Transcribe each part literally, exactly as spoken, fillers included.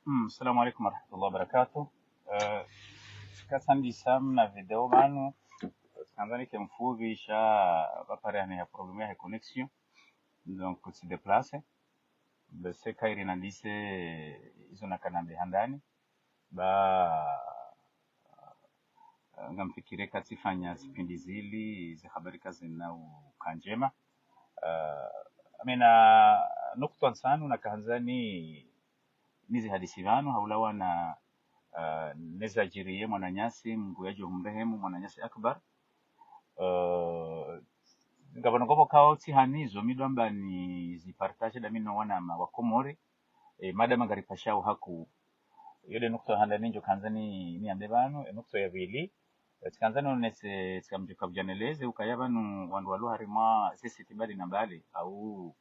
Hmm, assalamu alaikum warahmatullahi wabarakatuh. Eh, tsikasandisa mna video pvanu. Tsikandza nike mfupvi sha pvapvare hane ya problème ya connexion. Donc, tsi déplacer. Bese kairi nandise izo nakanambe handani. Ba, eh, ngamfikire katsifanya zipindi zili, ze habari kazina uka ndjema. Eh, amina nukutwa ntsanu nakahandza ni nizihadisi pvanu, haulawana, eh, nezadjiriye mwananyasi, Mngu yadjo humrehemu, mwananyasi Akbar. Eh, ngapvanu ngapvo kao tsihanizo mi ndo amba nizipartage dami no wanama wa Komori, eh, madama ngaripashao haku. Iyo nde nukutwa ya handani ndjo kandza ni, niambe pvanu, eh, nukutwa ya pvili. Eh, tsikandza nonese, tsikamdjuka kudjaneleze, ukaya pvanu wandru walo harimwa ze site mbali na mbali, au,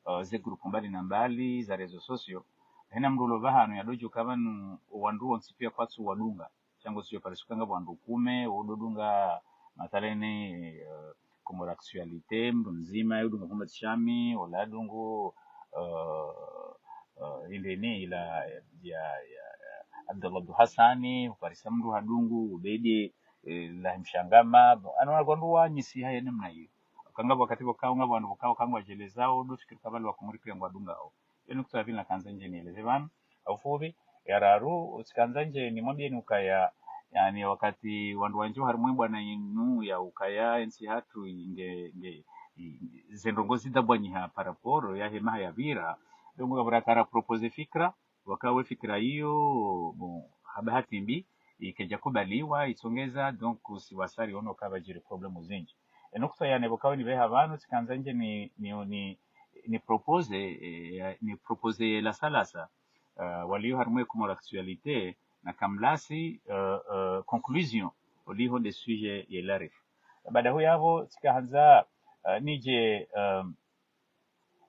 eh, ze groupe mbali na mbali, za réseaux sociaux. Hena mndru ulo pvahanu yadodjuka pvanu wandru wontsi pia kwatsu wadunga. Sha ngo siyo pare suka ngapvo wandru kume, wododunga, mathalani, eh, Comores Actualité, mndru mdzima, yodunga Muhammad Shami, ola dungu, eh, eh, indeni ila ya, ya, ya Abdallah Abdou Hassani, uparisa mndru hadungu, Ubedi, eh, Lahim Shangama, bon, ano wandru wanyisi haya namna iyo. Kanga wakati pvokao, ngapvo wandru pvokao, kanga wadjelezao, ndo fikiri kabali wa Komori pia ngwadungao. Iyo nukutwa ya pvili nakandza ndje nieleze pvanu, ha ufupvi. Ya raru, tsikandza ndje nimwambieni ukaya, yani, wakati wandru wandji harimwa bwana inu ya ukaya entsi hatru inge, nge, i-, ze ndrongoo zidabwanyiha par rapport ya he maha yapvira, donc ngapvo rakara proposer fikira, wakawe fikira iyo, bon, ha bahati mbi, ikaja kubaliwa, itsongeza, donc, si wasari ono kapvadjiri problème zindji. E nukutwa ya nne pvokawe nipveha pvanu, tsikandza ndje ni, ni, ni, ni proposer, eh, ni proposer la salasa, eh, waliyo harimwa Comores Actualité, na kamlasi, eh, eh, conclusion, oliho nde sujet ye larifu. Baada huyapvo, tsikahandza, eh, nije, eh,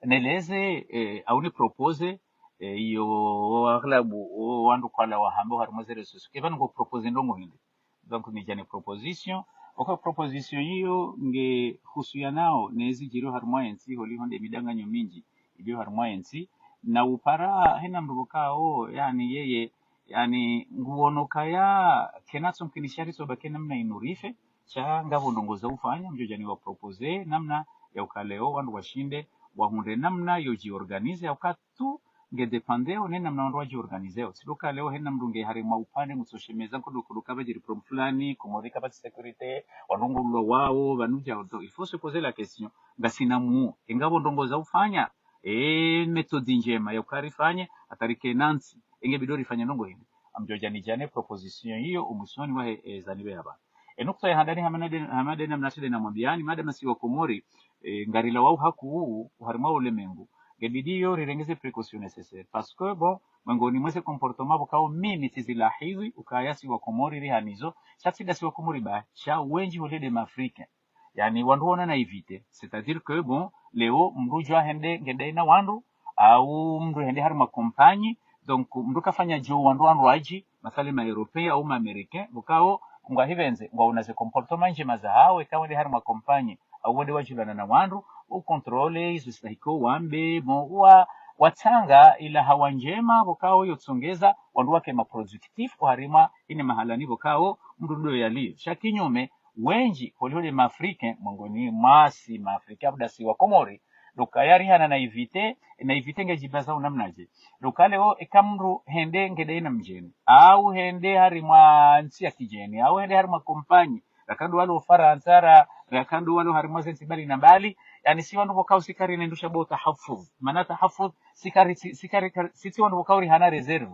neleze, eh, au ni proposer, eh, iyo aghlabu, o wandru kwala wahamba harimwa ze réseaux sociaux. Ke pvanu ngo proposer ndrongoo hindri. Donc, nija ni proposition. Oko proposition iyo nge husuyanao nezi djiriyo harimwa entsi, holiho nde midanganyo mindji iliyo harimwa entsi. Na upara hena mndru pvokao, yani, yeye, yani, nguono kaya kena tsomkinisha ritso baki namna inu rife, sha ngapvo ndrongoo za ufanya, mdjo dja ni wa proposer namna ya ukaleo wandru washinde wahundre namna yo djiorganiser, ya ukatu nge dépendeo ne namna wandru wadjiorganiseo. Tsi ndo ukaleo hena mndru nge harimwa upande ngutsoshemeza nkodo kodo kapvadjiri problème fulani, Komori kapvatsi sécurité, wandru ngwalowao, pvanu dja, il faut se poser la question. Ngasina muo, e ngapvo ndrongoo za ufanya, e méthode ndjema ya ukarifanye, hata rike na ntsi, e nge bidi rifanye ndrongoo hindri. Amdjo dja nidje ne proposition iyo, umwisoni wahe, eh, zanipveha pvanu. E nukutwa ya handani hama nde, hama nde namna shide namwambiani, madama si wa Komori, eh, ngarilawao haku u, uharimwa ulemengu. Nge bidi iyo rirenge ze précautions nécessaires. Parce que, bon, mwengoni mwa ze comportement pvokao mimi tsizilahizi, ukaya si wa Komori rihanizo, sha tsi nda si wa Komori ba, sha wendji holiho nde ma Africains. Yani, wandru wona naïveté. C'est-à-dire que, bon, leo, mndru djo hende, ngende na wandru, au mndru hende harimwa compagnie, donc, mndru kafanya djo wandru wandru wadji, mathalani ma Européens au ma Américains, pvokao, ngwahipvendze, ngwaona ze comportement ndjema zahawo, eka wende harimwa compagnie, au wende wadjulana na wandru, u contrôler, izo zistahikao wambe, bon, wa, watsanga ila hawa ndjema, pvokao yotsongeza, wandru wake ma productifs, oharimwa ine mahalani pvokao, mndru ndo yaliyo. Sha kinyume, wendji, holiho nde ma Africains, mwengoni mwa si ma Africains, abuda si wa Komori, ndo ukaya rihana naïveté, naïveté nge djibaza unamnaje. Ndo ukaleo, eka mndru hende ngende na mdjeni, au hende harimwa ntsi ya kidjeni, au hende harimwa compagnie, raka ndo walo Farantsa, ra, raka ndo walo harimwa ze ntsi mbali na mbali, yani si wandru pvokao si kari nendusha bo tahafudh. Mana tahafudh, si kari, si, si kari, kari, si tsi wandru pvokao rihana réserve.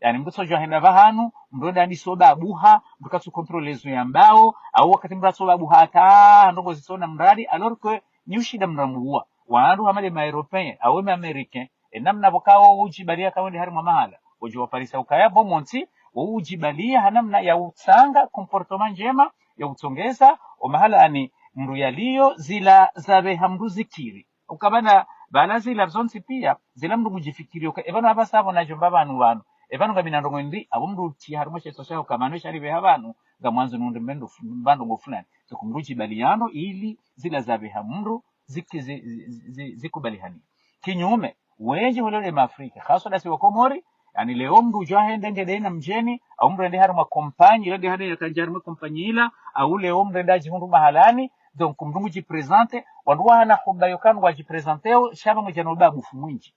Yani, mndru tsodjo henda pvahanu, mndru enda ndiso babuha, mndru katsu contrôler zo yambao, au wakati mndru atso babuha hata, ndrongoo zitsona mradi, alors que, ni ushida mrambuwa. Wandru hama nde ma Européens, au ma Américains, e namna pvokao udjibalia ka wende harimwa mahala, udjo waparisa ukaya bo montsi, wo udjibalia ha namna ya utsanga comportement ndjema, ya utsongeza, o mahala ani mndru yaliyo, zila zapveha mndru zikiri. Ukabana, bala zila zontsi pia, zila mndru ngudjifikiri, uka, e pvanu apvasa apvo nadjo mba pvanu pvanu. E pvanu ngamina ndrongoo ndri, apvo mndru tsi harimwa she social, ukamano sharipveha pvanu, ngamwandzo nundre mendo fu-, mba ndrongoo fulani. So, mndru djibali yando ili zila zapveha mndru, ziki-, zi-, zi-, zi-, zikubalihani. Kinyume, wendji holiho nde ma Africains, haswa nda si wa Komori, Yaani leo mndru udjo hende ngende na mdjeni, au mndru ende harimwa kompanyi, ila nde hade yakandja harimwa kompanyi ila, au leo mndru ende adjihundru mahalani, donc mndru ngudji présenter, wandru wahana huba yokana ngwadji présenter, sha pvamwedja no ubabufu mwindji.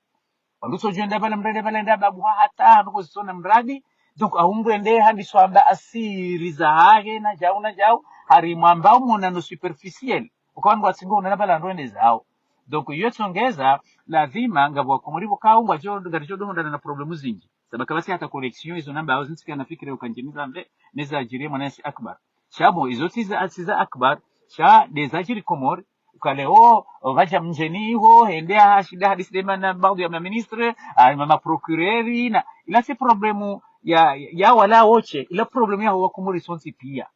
Wandru tsodjo enda pvala mndru ende pvala ende ababuha hata, hanu kozitsona mradi, donc au mndru ende handiswa amba asiri zahahe, na djau, na djau, harimwa amba umwonano superficiel. Uka wandru watsingo unana pvala wandru wende zao. Donc, iyo tsongeza, lazima, ngapvo wakomori pvokao, ngwadjo, ngaridjo dohondana na problemu zindji. Saba kapvatsi hata correction, izo namba, au zintsi kana fikira ukandjimiza mbe, neza adjiri mwananyasi Akbar. Sha bo, izo tsi za, tsi za Akbar, sha nde zadjiri Komori, uka leo, o, pvadja mdjeni iho, hende hashinda hadisi nde mana, baadhwi ya maministre, a, ma, maprocureur, na, ila tsi problemu ya, ya wala wontsi, ila problemu ya wakomori sontsi pia.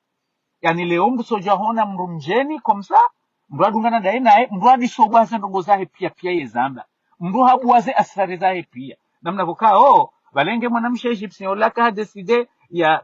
Yaani leo mndru tsodja hona mndru mdjeni, comme ça, mndru adungana ndaye naye, mndru adiso bwaze ndrongo zahe pia pia ye zamba. Mndru habwaze asrari zahe pia. Namna pvokao, pvalenge mwanamshe Egyptien ola ka ha décidé ya,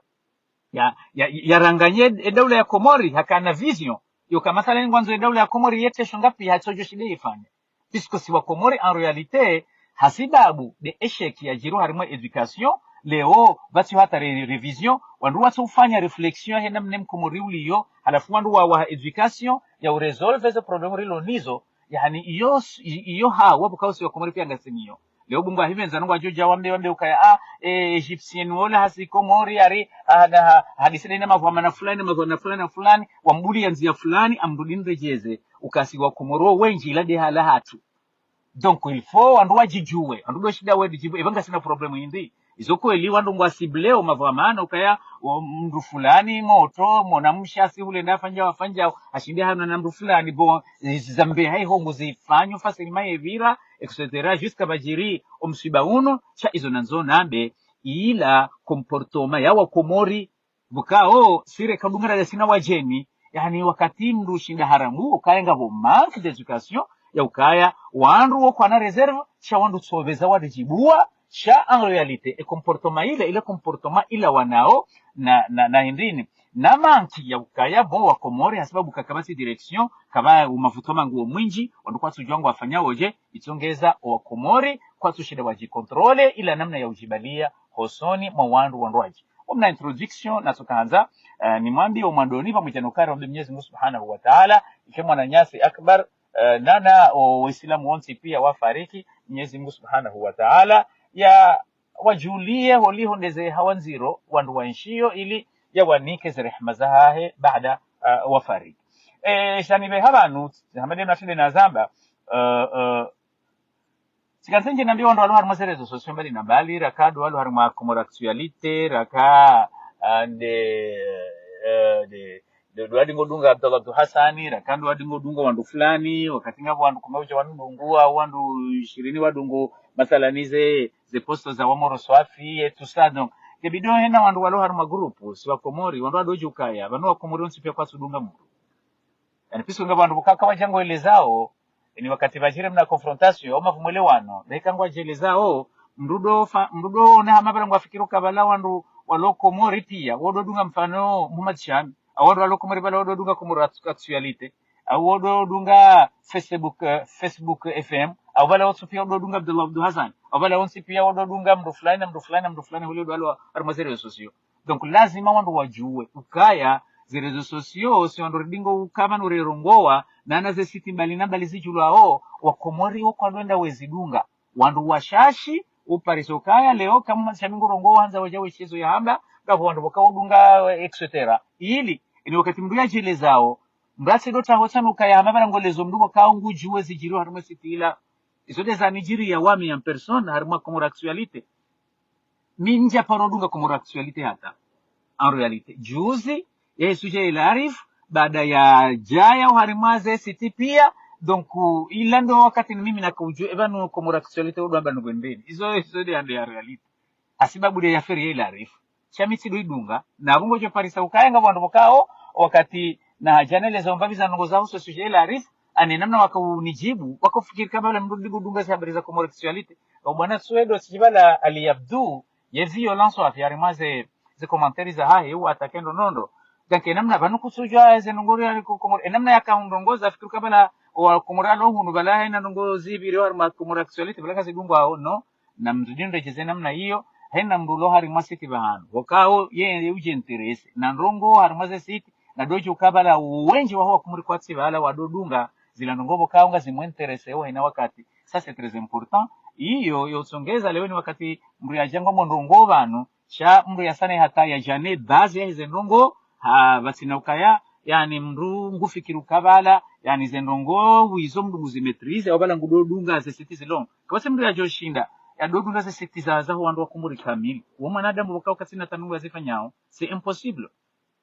ya, ya, ya ranganye e daula ya Komori, hakana vision. Yoka mathalan ngwandzo e daula ya Komori yete shonga pia hatsodjo shinda yifanye. Puisque si wakomori en réalité, hasibabu nde échec yadjiri harimwa éducation, leo, pvatsi hata ré-, révision, wandru watso ufanya réflexion he namna mkomori uliyo, halafu wandru wa, wa éducation, ya urésolve ze problème rilo nizo, yaani iyo, iyo hawa pvokao si wakomori pia ngasi nayo. Leo bungu ahipvendza nungu adjodja wambe, wambe ukaya, a, e, Egyptien wola hasi Komori, hari, a, na, ha, hadisi nde na mavwamana fulani, mavwamana fulani, fulani, wambuliya ndzia fulani, amrudi nredjeze, uka si wakomori wendji ila nde hala hatru. Donc, il faut wandru wadjidjuwe, wandru ndo shinda wedjibu, epva ngasina problème hindri. Izo kweli wandru ngwa cibleo mavwamana ukaya, o, mndru fulani, motro, mwanamshe, asi hule nda afanya, wafanya, hashinde hanu na mndru fulani, bon, zambe haiho nguzifanyo, fasiri mayepvira, et cetera, jusqu'à pvadjiri, o msiba unu, sha izo nandzo nambe, ila comportement ya wakomori, pvokao, si reka udunga nda sina wadjeni, yaani wakati mndru ushinda haramu, ukaya ngapvo manque d'éducation, ya ukaya, wandru wo kwana réserve, sha wandru tsopveza wadjibuwa, sha en réalité, e comportement ila, ila comportement ila wanao, na, na, na hindrini. Na manque ya ukaya, bon, wakomori, hasibabu ka kapvatsi direction, kapva umavuto mangu wo mwindji, wandru kwatsudjuwa ngwafanyao dje, itsongeza o wakomori, kwatsushinda wadjicontrôler, ila namna ya udjibalia, hosoni mwa wandru wandrwadji. Omna introduction, natsoka handza, eh, nimwambiye omwandoni pvamwedja no ukaya rambe Mwenyezi Mungu Subhanahu wa Ta'ala, ike mwananyasi Akbar, eh, nana o Waislamu wontsi pia wafariki, Mwenyezi Mungu Subhanahu wa Ta'ala, ya wadjuliye holiho ndeze hawa ndziro, wandru waenshio ili ya wanike ze rehema zahahe baada, eh, wafariki. Eh, sha nipve hapvanu, hama nde mnatende nazamba, eh, eh, Tsikandze ndje nambiye wandru walo harimwa ze réseaux sociaux mbali na mbali, raka ndo walo harimwa Comores Actualité, raka, ah, nde, eh, nde, nde, ndo wadingo dunga Abdallah Abdou Hassani, raka ndo wadingo dunga wandru fulani, wakati ngapvo wandru kume udja wandru dungu, au wandru ishirini wadungu, mathalani ze, ze posts za Wamoro Swafi, et tout ça. Donc, nge bidi hena wandru walo harimwa groupe, si wakomori, wandru wadodji ukaya, pvanu wakomori wontsi pia kwatsudunga mndru. Yaani, puisque ngapvo wandru pvoka kawadja ngwelezao, yaani wakati pvadjiri mna confrontation, au mavumwelewano, nde ika ngwadjelezao, mndru ndo fa-, mndru ndo ona hama pvala ngwafikiri uka pvala wandru walo Komori pia, wododunga mfano Muhammad Shami, au wandru walo Komori pvala wododunga Comores Act-, Actualité, au wododunga Facebook, eh, Facebook F M, au pvala wontsi pia wododunga Abdallah Abdou Hassani, au pvala wontsi pia wododunga mndru fulani na mndru fulani na mndru fulani, hule ndo walo harimwa ze réseaux sociaux. Donc, lazima wandru wadjuwe ukaya, ze réseaux sociaux, si wandru ridingo uka pvanu rerongowa, nana ze site mbali na mbali zidjulwao, wakomori wo kwandwenda wezidunga. Wandru washashi, uparisa ukaya, leo, kama Shami ngurongowa handza wadja weshezo yahamba, ngapvo wandru pvoka udunga, et cetera. Ili, ini wakati mndru yadjelezao, mndru atsi ndo taho tsanu ukaya hama pvala ngolezo mndru pvoka ngudjuwe zidjiri harimwa site ila. Izo nde zanidjiriya wami en personne, harimwa Comores Actualité. Mi ndja paro dunga Comores Actualité hata. En réalité. Juzi, ye sujet ila arifu, baada yadjaya oharimwa ze site pia, donc, ila ndo wakati ni mimi nakaudjuwa, epvanu Comores Actualité udwamba nungwendeni. Izo, izo nde yande ya réalité. Hasibabu nde ya affaire ye ila arifu. Sha mi tsi ndo idunga, na pvo ngodjo parisa ukaya ngapvo wandru pvokao, wakati nahadja neleza ombavi za ndrongo zahusu sujet ila arifu, ani namna wakaunidjibu, wakaufikiri kama pvala mndru ridingo dunga ze habari za Comores Actualité. Ka bwana Suedo tsi pvala Ali Abdou, ye violence wafi harimwa ze, ze commentaires zahahe, u attaquer ndo nondo. Donc, enamna pvanu kutsudjuwa ze ndrongo ri harimwa Comores, enamna yakaundrongoza fikiri kama pvala, wakomori walo hunu pvala hena ndrongo zipviri harimwa Comores Actualité, pvala kazidungwao, no, na mzidi ndredjeze namna iyo, Hena mndru ulo harimwa site pvahanu, pvokao ye, ye udje intéressé na ndrongoo harimwa ze site, na dodjo ukabala wendji waho wakumuri kwatsi pvala wadodunga zila ndrongoo pvokao ngazimwintéressé wo hena wakati. Ça, c'est très important. Iyo, yo tsongeza leo ni wakati mndru yadja ngwambo ndrongoo pvanu, sha mndru yasane hata yadjane base ya hize ndrongoo, ha, pvatsina ukaya, yaani mndru ngufikiri ukabala, yaani ze ndrongoo, wizo mndru nguzimaîtrisé, au pvala ngudodunga ze site zilo. Kapvatsi mndru yadjoshinda yadodunga ze site za, za wandru wakumuri kamili. Wo mwanadamu pvokao katsina tanu ngwazifanyao. C'est impossible.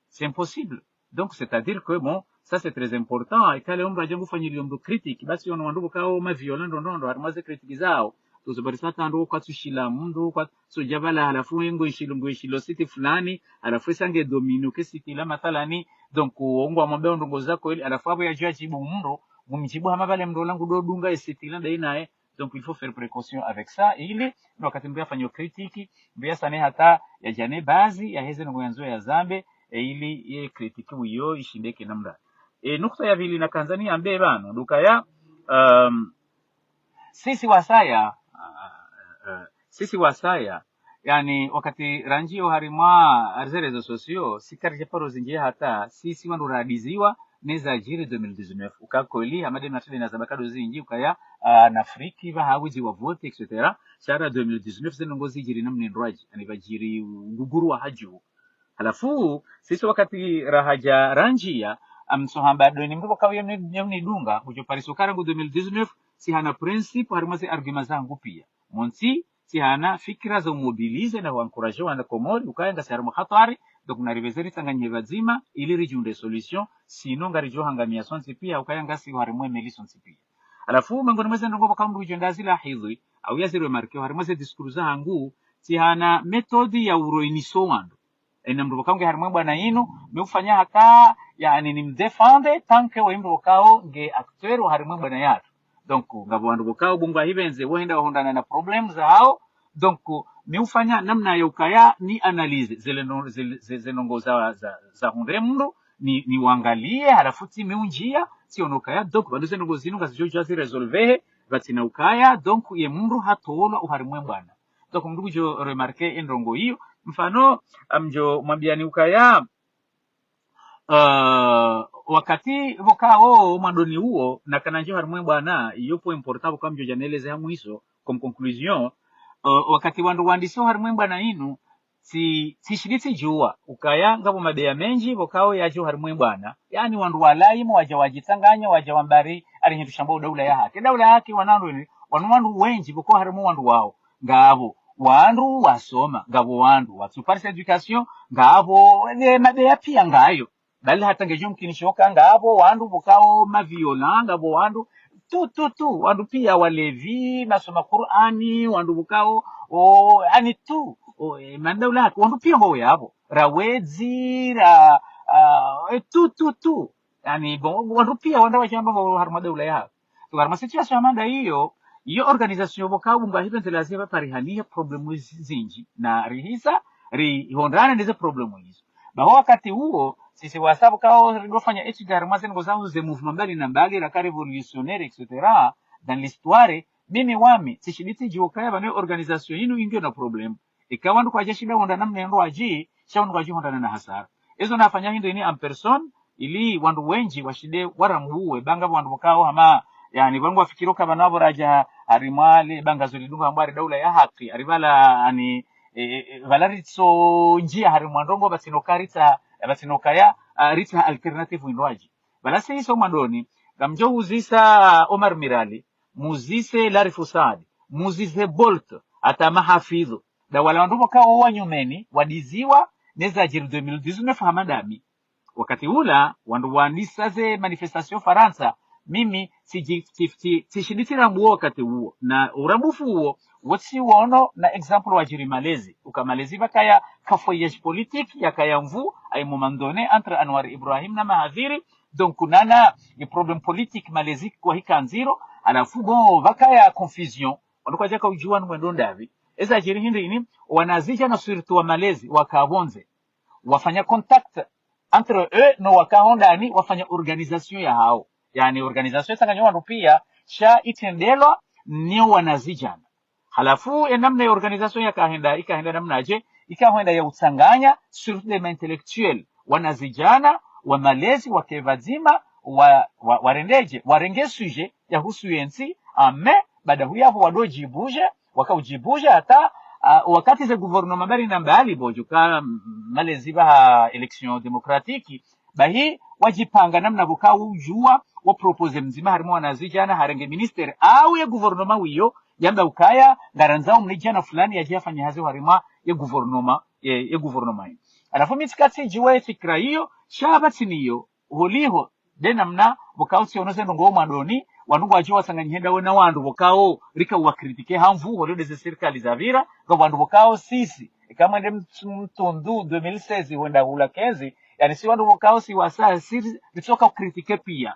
C'est impossible. Donc, c'est-à-dire que, bon, ça, c'est très important. Eka leo mndru yadja ngufanyilio mndru critique, basi ono wandru pvokao ma violent ndo ndo ndo, harimwa ze critique zao. Tuzo barisa tando kwatsu shila mndru, kwatsu djabala, halafu ngweshilo, ngweshilo site fulani, halafu esa nge domine ke site la mathalani. Donc, ngwamwambia ndrongoo zako ili, halafu apvo yadjo yadjibu mndru, ngumdjibu hama pvale mndru ola ngudodunga e site la ndayi naye. Donc, il faut faire précaution avec ça. Ili, no wakati mndru yafanyao critique, mndru yasane hata yadjane base ya heze ndrongoo yandzo yazambe, e, ili ye critique wiyo ishinde ke namna. E, nukta ya pvili nakandza niyambe pvanu, ndo ukaya, um, sisi wasaya, ah, ah, sisi wasaya, yaani, wakati randjio harimwa, hari ze réseaux sociaux, si karidja paro zindji hata, sisi wandru radiziwa, neza djiri deux mille dix-neuf. Uka kweli, hama de na tsi de na zaba kado zindji, ukaya, ah, na Afrique, pvaha widzi wa vote, et cetera. Sha ra deux mille dix-neuf, ze ndrongoo zidjiri namna ndrwadji, yaani pvadjiri uguguru wa hadju. Halafu, sisi wakati rahadja randjia, amtsohamba ndo ni mndru pvokao yemni, yemnidunga, kudjo parisa uka rangu deux mille dix-neuf, tsihana principe, harimwa ze arguments zangu pia. Montsi, tsihana fikira za umobilisé na uencouragé wana Komori, ukaya ngasi harimwa hatwari, donc naripveze ritsanganyihe pvadzima, ili ridjundre solution, sinon ngaridjo hangamia sontsi pia, ukaya ngasi harimwa meli sontsi pia. Halafu, mengoni mwa ze ndrongoo pvokao mndru udjo ndazila hidhwi, au yaziremarqué, harimwa ze discours zahangu, tsihana méthode ya uroiniso wandru. Ena mndru pvokao nge harimwa bwana inu, mi ufanya hata, yaani nimdéfendre, tant que we mndru pvokao nge acteur wa harimwa bwana yatru. Donc, ngapvo wandru pvokao bo ngwahipvendze, wo henda wahundrana na problèmes zahao. Donc, mi ufanya namna ya ukaya ni analysé, zile no, zile, ze, ze ndrongoo za, za, za hundre mndru, ni, ni wangalie, halafu tsi mi undjia, tsi ono ukaya, donc, pvanu ze ndrongoo zinu ngazidjo djuwa zirésolvéhe, pvatsina ukaya, donc, ye mndru hatolwa uharimwa bwana. Donc, mndru kudjo remarqué e ndrongoo iyo. Mfano, amdjo mwambiani ukaya, euh, wakati pvokao mwandoni uwo, nakana ndjo harimwa bwana, iyo point important pvokao mdjo dja neleze ha mwiso, comme conclusion, euh, wakati wandru wandisa harimwa bwana inu, tsi, tsishindi tsidjuwa, ukaya ngapvo mabeya mendji, pvokao yadjo harimwa bwana. Yaani wandru walazimu wadja wadjitsanganya, wadja wambari, ari hindru shambwao daula ya haki. Daula ya haki wanandru ni, wanu wandru wendji, pvokao harimwa wandru wao. Ngapvo wandru wasoma, ngapvo wandru watsu parisa éducation, ngapvo, e, mabeya pia ngayo. Bali hata ngedjo mkinisho uka ngapvo wandru pvokao ma violents, ngapvo wandru, tout, tout, tout, wandru pia walevi, masoma Qur'ani, wandru pvokao, o, yaani tout, o, e, mana daula ya haki, wandru pia ngwao yapvo. Ra wedzi, ra, ah, e, tout, tout, tout. Yaani, bon, wandru pia wandru wadjamba ngwao harimwa daula ya haki. Tuka harimwa situation hama nda iyo, iyo organisation pvokao bo ngwahipvendze lazima pvapvarihanihe problèmes zi, zindji. Na rihisa, rihundrana neze problèmes izo. Baho wakati uwo, sisi wasaya pvokao ridofanya étude harimwa ze ndrongoo zaho ze mouvements mbali na mbali, raka révolutionnaires, et cetera, dans l'histoire, mimi wami, tsishindi tsidjuwa ukaya pvanu organisation inu ingiyo na problème. Ika wandru kwadjashinda hundra namna ndrwadji, sha wandru kwadjahundrana na hasara. Ezo nafanya hindri ni en personne, ili wandru wendji washinde warambuwe, ba ngapvo wandru pvokao hama, yaani, pvanu ngwafikiri uka pvanu apvo radja harimwa le banga zo lidunga hambwa ari daula ya haki, ari pvala, yaani, e, e, e, pvala ritso ndjia harimwa ndrongoo pvatsina uka ritsa, pvatsina ukaya, ah, ritsa alternative indrwadji. Pvala sisi omwandoni, ngamdjo uzisa Omar Mirali, muzise Larifou Saad, muzise Bolt, hata Mahafidhu. Nda wala wandru pvokao wanyumeni, wadiziwa, neza djiri deux mille dix-neuf hama ndami. Wakati ula, wandru wandisa ze manifestations Farantsa, mimi, tsidji, tsi, tsi, tsishindi tsirambuwa wakati uwo. Na urambufu uwo, wotsi wono na exemple wadjiri Malaisie. Uka Malaisie pvakaya cafouillage politique, yakaya mvu, à un moment donné, entre Anwar Ibrahim na Mahathir. Donc, nana, e problème politique Malaisie kwahika ndziro, halafu bon, pvakaya confusion. Wandru kwadjaka udjuwa ni mwendo ndapvi. Eza djiri hindri ni, wanazidjana surtout wa Malaisie, waka pvondze. Wafanya contact entre eux, no waka hondani, wafanya organisation yahao. Yaani organisation itsanganya wandru pia, sha itrendelwa, ni wanazidjana. Halafu ye namna ya organisation yakahenda, ikahenda namnaje? Ikahenda ya utsanganya surtout des intellectuels, wanazidjana, wa malezi, wake pvadzima, wa, wa, warendedje, warenge sujet yahusu yentsi, ame, baada huyapvo wado djibuje, waka udjibuje hata, ah, wakati ze gouvernement mbali na mbali bo djuka, mm, malezi pvaha élection démocratique, bahi wadjipanga namna pvoka udjua, wa proposer mdzima harimwa wanazidjana, harenge ministère, au ye gouvernement wiyo, yamba ukaya, ngarandzao mnidjana fulani yadje yafanye hazi harimwa ye gouvernement, ye, ye gouvernement yi. Halafu mi tsikatsi djuwa ye fikira iyo, sha pvatsina iyo, holiho, nde namna pvokao tsiono ze ndrongoo mwandoni, wandru ngwadjo watsanganyihe ndawe na wandru pvokao rika uwa critiquer ha nvu, holiho nde ze sirikali zapvira, nga wandru pvokao sisi, eka mwende mt-, mtundu deux mille seize hwenda hula kenzi, yaani si wandru pvokao si wasa, si ritsoka critiquer pia.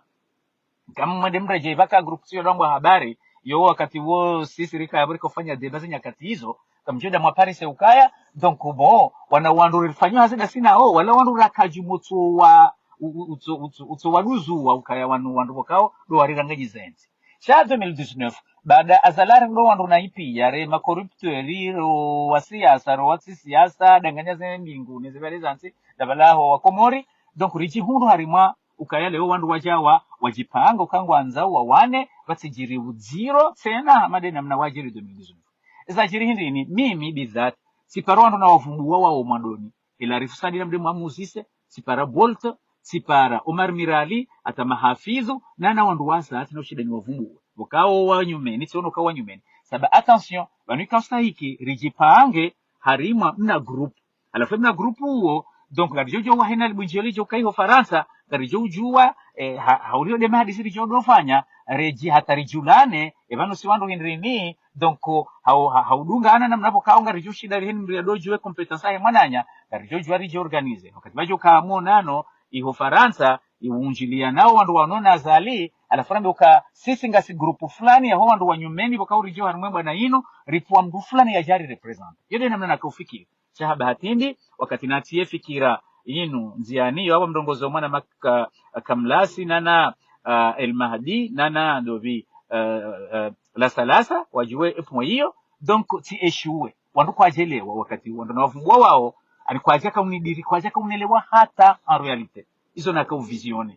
Kama mwende mredjei pvaka groupe tsi yo lambwa habari, yo wakati wo sisi rika yapvo rika ufanya débat ze nyakati izo, kamdjo nda mwa Paris ukaya, donc bon, wana wandru rifanyao hazi ndasi nao, wala wandru rakadju mutsu wa, u-, u-, utso, utso, utso waduzu wa ukaya wanu wandru pvokao, ndo wariranganyi zentsi. Sha deux mille dix-neuf, baada Azali ndo wandru na ipi, yare ma corrupteurs, ro wa siasa, ro wa tsi siasa, danganya ze mbingu, ne ze pvale zantsi, ndapvalaho wa Komori, donc ridjihundru harimwa, ukaya leo wandru wadjawa, wadjipanga, uka ngwandzao wawane, pvatsidjiri udziro, tsena, hama nde namna wadjiri deux mille dix-neuf. Eza djiri hindri ni, mimi bidhat, tsipara wandru na wavumbuwa wao mwandoni. Ila Arif Said na mdemu wa muzise, tsipara Bolt, tsipara Omar Mirali, hata Mahafidhu, nana wandru wasa, hata na ushida ni wavumbuwa. Pvokao wa nyumeni, tsiono ka wa nyumeni. Saba attention, pvanu ika ustahiki, ridjipange, harimwa mna groupe. Halafu mna groupe uwo, donc, ngaridjo djuwa hena libundjio lidjo kaiho Farantsa, ngaridjo udjuwa, eh, ha, hauliho nde mahadisi ridjo ndo fanya, redji hata ridjulane, e pvanu si wandru hindri ni, donc, hau, ha, haudungana namna pvokao ngaridjo shinda riheni mdru yado djuwe compétence yahe mwananya, ngaridjo djuwa ridjo organiser. Wakati pvadjo ka mwonano, iho Farantsa, iwundjilianao wandru wano na Azali, halafu rambe uka sisi ngasi groupe fulani, yaho wandru wa nyumeni, pvokao ridjo harimwa bwana inu, ripvwa mdru fulani yadje ari représenter. Iyo nde namna naka ufikiri. Sha ha bahati mbi, wakati natriye fikira inu ndziani, yo apvo mrongozo mwana maka, Kamlasi, nana, ah, El Mahdi, nana ndopvi, eh, eh, Lasalasa, wadjuwe epvwa iyo, donc, tsi échoué. Wandru kwadjelewa wakati wandru na wavumbuwa wao, ani kwadjaka unidiri, kwadjaka unelewa hata en réalité. Izo naka uvisionner.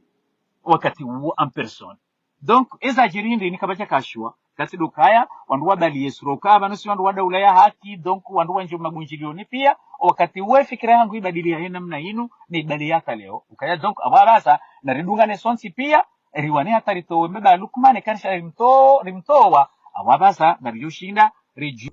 Wakati uwo en personne. Donc, eza djiri hindri ni kapvadja kashwa, katsi ndo ukaya, wandru wabali Yesu roka, pvanu si wandru wa daula ya haki, donc wandru wandjio mabundjilioni pia, wakati uwe fikira yangu ibadili yahe namna inu, ni ibali hata leo. Ukaya, donc, apvo apvasa, naridungane sontsi pia, riwane hata ritowe mbaba Lukman, kanisha rimto-, rimtowa, apvo apvasa, naridjo shinda, ridju-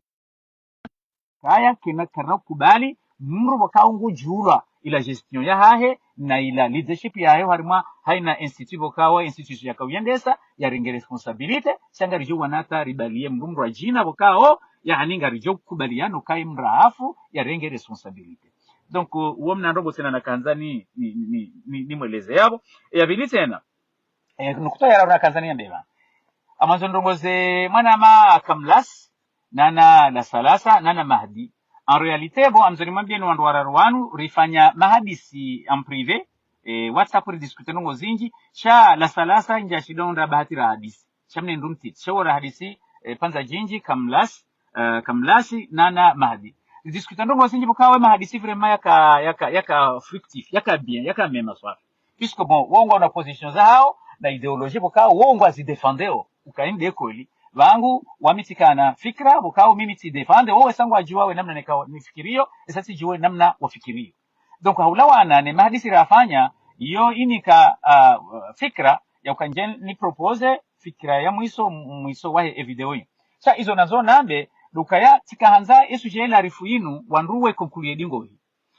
kaya kena karina kubali, mdru pvokao ngudjulwa, ila gestion yahahe, na ila leadership yahahe, harimwa haina institut pvokao, institution yaka uyendesa, yarenge responsabilité, sha ngaridjo wanata ribaliye mdru mdru wa djina pvokao, yaani ngaridjo kubaliana ukaye mdru hafu, yarenge responsabilité. Donc, uwo mna ndrongo tsena nakandza ni, ni, ni, ni, ni mweleze yapvo. Ya pvili tsena, eh, nukta ya raru nakandza ni yambe pvanu. Amwandzo ndrongoze mwana ma Kamlasi, nana Lasalasa, nana Mahdi. En réalité, bon, amwandzo nimwambie ni wandru wararu wanu, rifanya mahadisi en privé, eh, WhatsApp ridiscuter ndrongo zindji, sha Lasalasa ndja shidonda bahati rahadisi. Sha mne ndru mtiti, sha wo rahadisi, eh, pvandza djindji, Kamlasi, eh, Kamlasi, nana Mahdi. Ridiscuter ndrongo zindji pvokao ye mahadisi vraiment yaka, yaka, yaka fructif, yaka bien, yaka mema swafi. Puisque bon, wo ngwana position zahao, na idéologie pvokao, wo ngwazidéfendeo, uka inde kweli. Pvangu, wami tsikana fikira, pvokao mimi tsidéfende, wo wesa ngwadjuwa we namna neka nifikiriyo, esa tsidjuwe namna wafikiriyo. Donc, haulawana ne mahadisi rafanya, iyo inika, ah, fikira, ya uka ndje ni proposer, fikira ya mwiso, mwiso wahe e video yi. Sha izo nandzo nambe, ndo ukaya tsikahandza e sujet ya ilarifu yinu, wandru we conclure ndingo yi.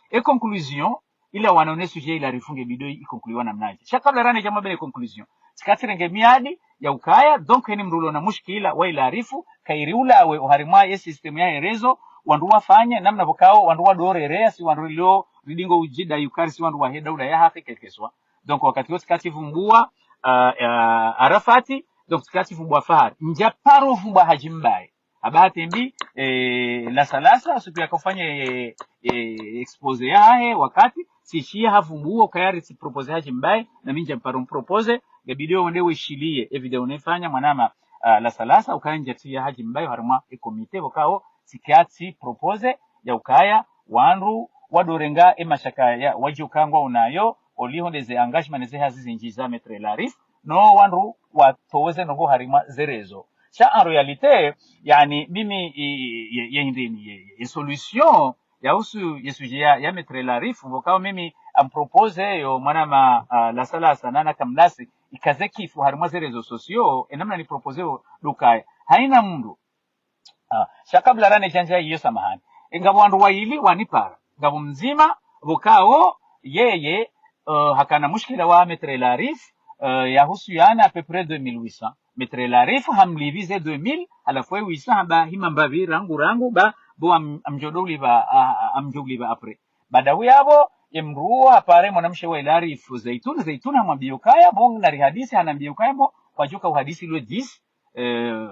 E conclusion, ila wanaone sujet ya ilarifu nge video yi conclure namnaje. Sha kabla rane djama bene conclusion. Tsikatsirenge miadi ya ukaya, donc heni mdru ulo na mushkila wa ilarifu, kairi ulawe oharimwa ye système yahe réseau, wandru wafanye, namna pvokao, wandru wadorere, si wandru lio, ridingo udjida yukari, si wandru wahe daula ya haki kekeswa. Donc wakati wo tsikatsi vumbua, ah, ah, Arafati, donc tsikatsi vumbua Fahari. Ndja paro vumbua Hadji Mbaye. Ha bahati mbi, eh, Lasalasa, siku yaka ufanya, eh, eh, exposé yahahe, wakati, tsishiya havumbua, ukaya ritsi proposer Hadji Mbaye, na mi ndja mparo mproposer, nge video wende weshiliye, e video nefanya, mwanama, ah, Lasalasa, ukaya ndjatria Hadji Mbayo harimwa e comité, pvokao tsikatsi proposer ya ukaya wandru wadorenga e mashaka ya wadjukangwa unayo, oliho nde ze engagement ne ze hazi zindji za Maître Larif, no wandru watoweze ndrongo harimwa ze réseaux. Sha en réalité, yani, mimi, i- i- ye- ye hindrini, ye- ye solution ya usu, ye sujet ya, ya Maître Larif, pvokao mimi am proposer yo mwanama, ah, Lasalasa na na Kamlasi, ikaze kifu harimwa ze réseaux sociaux, e namna ni proposer yo ndo ukaya haina mndru. Ah, sha kabla rane djandja iyo, samahani. E, ngapvo wandru waili wanipara. Ngapvo mdzima, pvokao yeye, eh, hakana mushkila wa Maître Larif, eh, yahusuyana à peu près deux mille huit cents. Maître Larif hamlipvi ze deux mille, halafu e huit cents hamba hima mbapvi rangu rangu ba, bo am- amdjo ulipva, ah, ah, amdjo ulipva après. Baada huyapvo, ye mndru uwo hapare mwanamshe wa Larif, Zeitun, Zeitun hamwambia ukaya, bon, nari hadisi, hanambia ukaya, bon, kwadjuka uhadisi le dix, euh,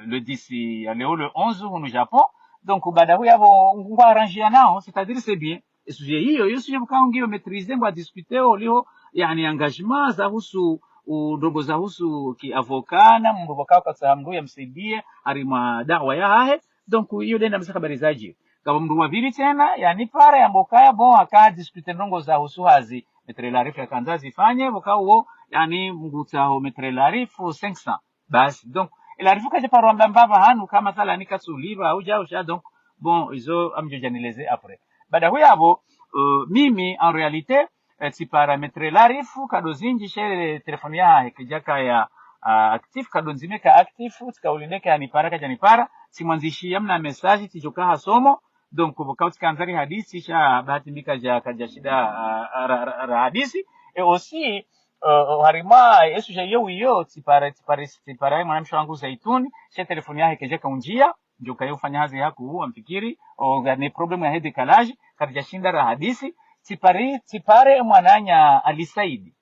le dix, ya leo le onze, hunu Japon. Donc, baada huyapvo, ngwa arranger nao, c'est-à-dire, c'est bien. E sujet iyo, iyo sujet pvokao ngiyo maîtriser, ngwa discuter, oliho, yani, engagement, za husu, u- ndrongo za husu ki avocat, na mndru pvokao katsaha mndru yamsaidie, harimwa da'wa yahahe. Donc, iyo nde namna ze habari zadjiri. Ngapvo mndru wa pvili tsena, yanipara yamba ukaya, bon, haka discuter ndrongo za husu hazi Maître Larif yakandza azifanye, pvokao, yani, ngutsaho Maître Larif cinq cents. Basi, donc, e Larif kadja paro amba mbapvi hanu, kama mathalani katsulipva, au dja, au dja, donc, bon, izo amdjo djanieleze après. Baada huyapvo, euh, mimi, en réalité, eh, tsipara Maître Larif, kado zindji, she telefoni yahahe kaidjaka ya, ah, actif, kado ndzime ka actif, tsika ulinde ke hanipara, kadjanipara, tsimwandzishia mna message, tsidjoka hasomo, donc, pvokao tsikandza ri hadisi, sha bahati mbi kadja, kadja shinda, ah, ah, ra, ra, ra hadisi, et aussi, euh, harimwa, e sujet iyo iyo, tsipara, tsipara, tsipara, mwanamshe wangu Zaitun, she telefoni yahe kaidjaka undjia, ndjo kaya ufanya hazi hakuu, amfikiri, o, ngane problème ya he décalage, karidjashinda ra hadisi, tsipari, tsipare mwananya Ali Saidi.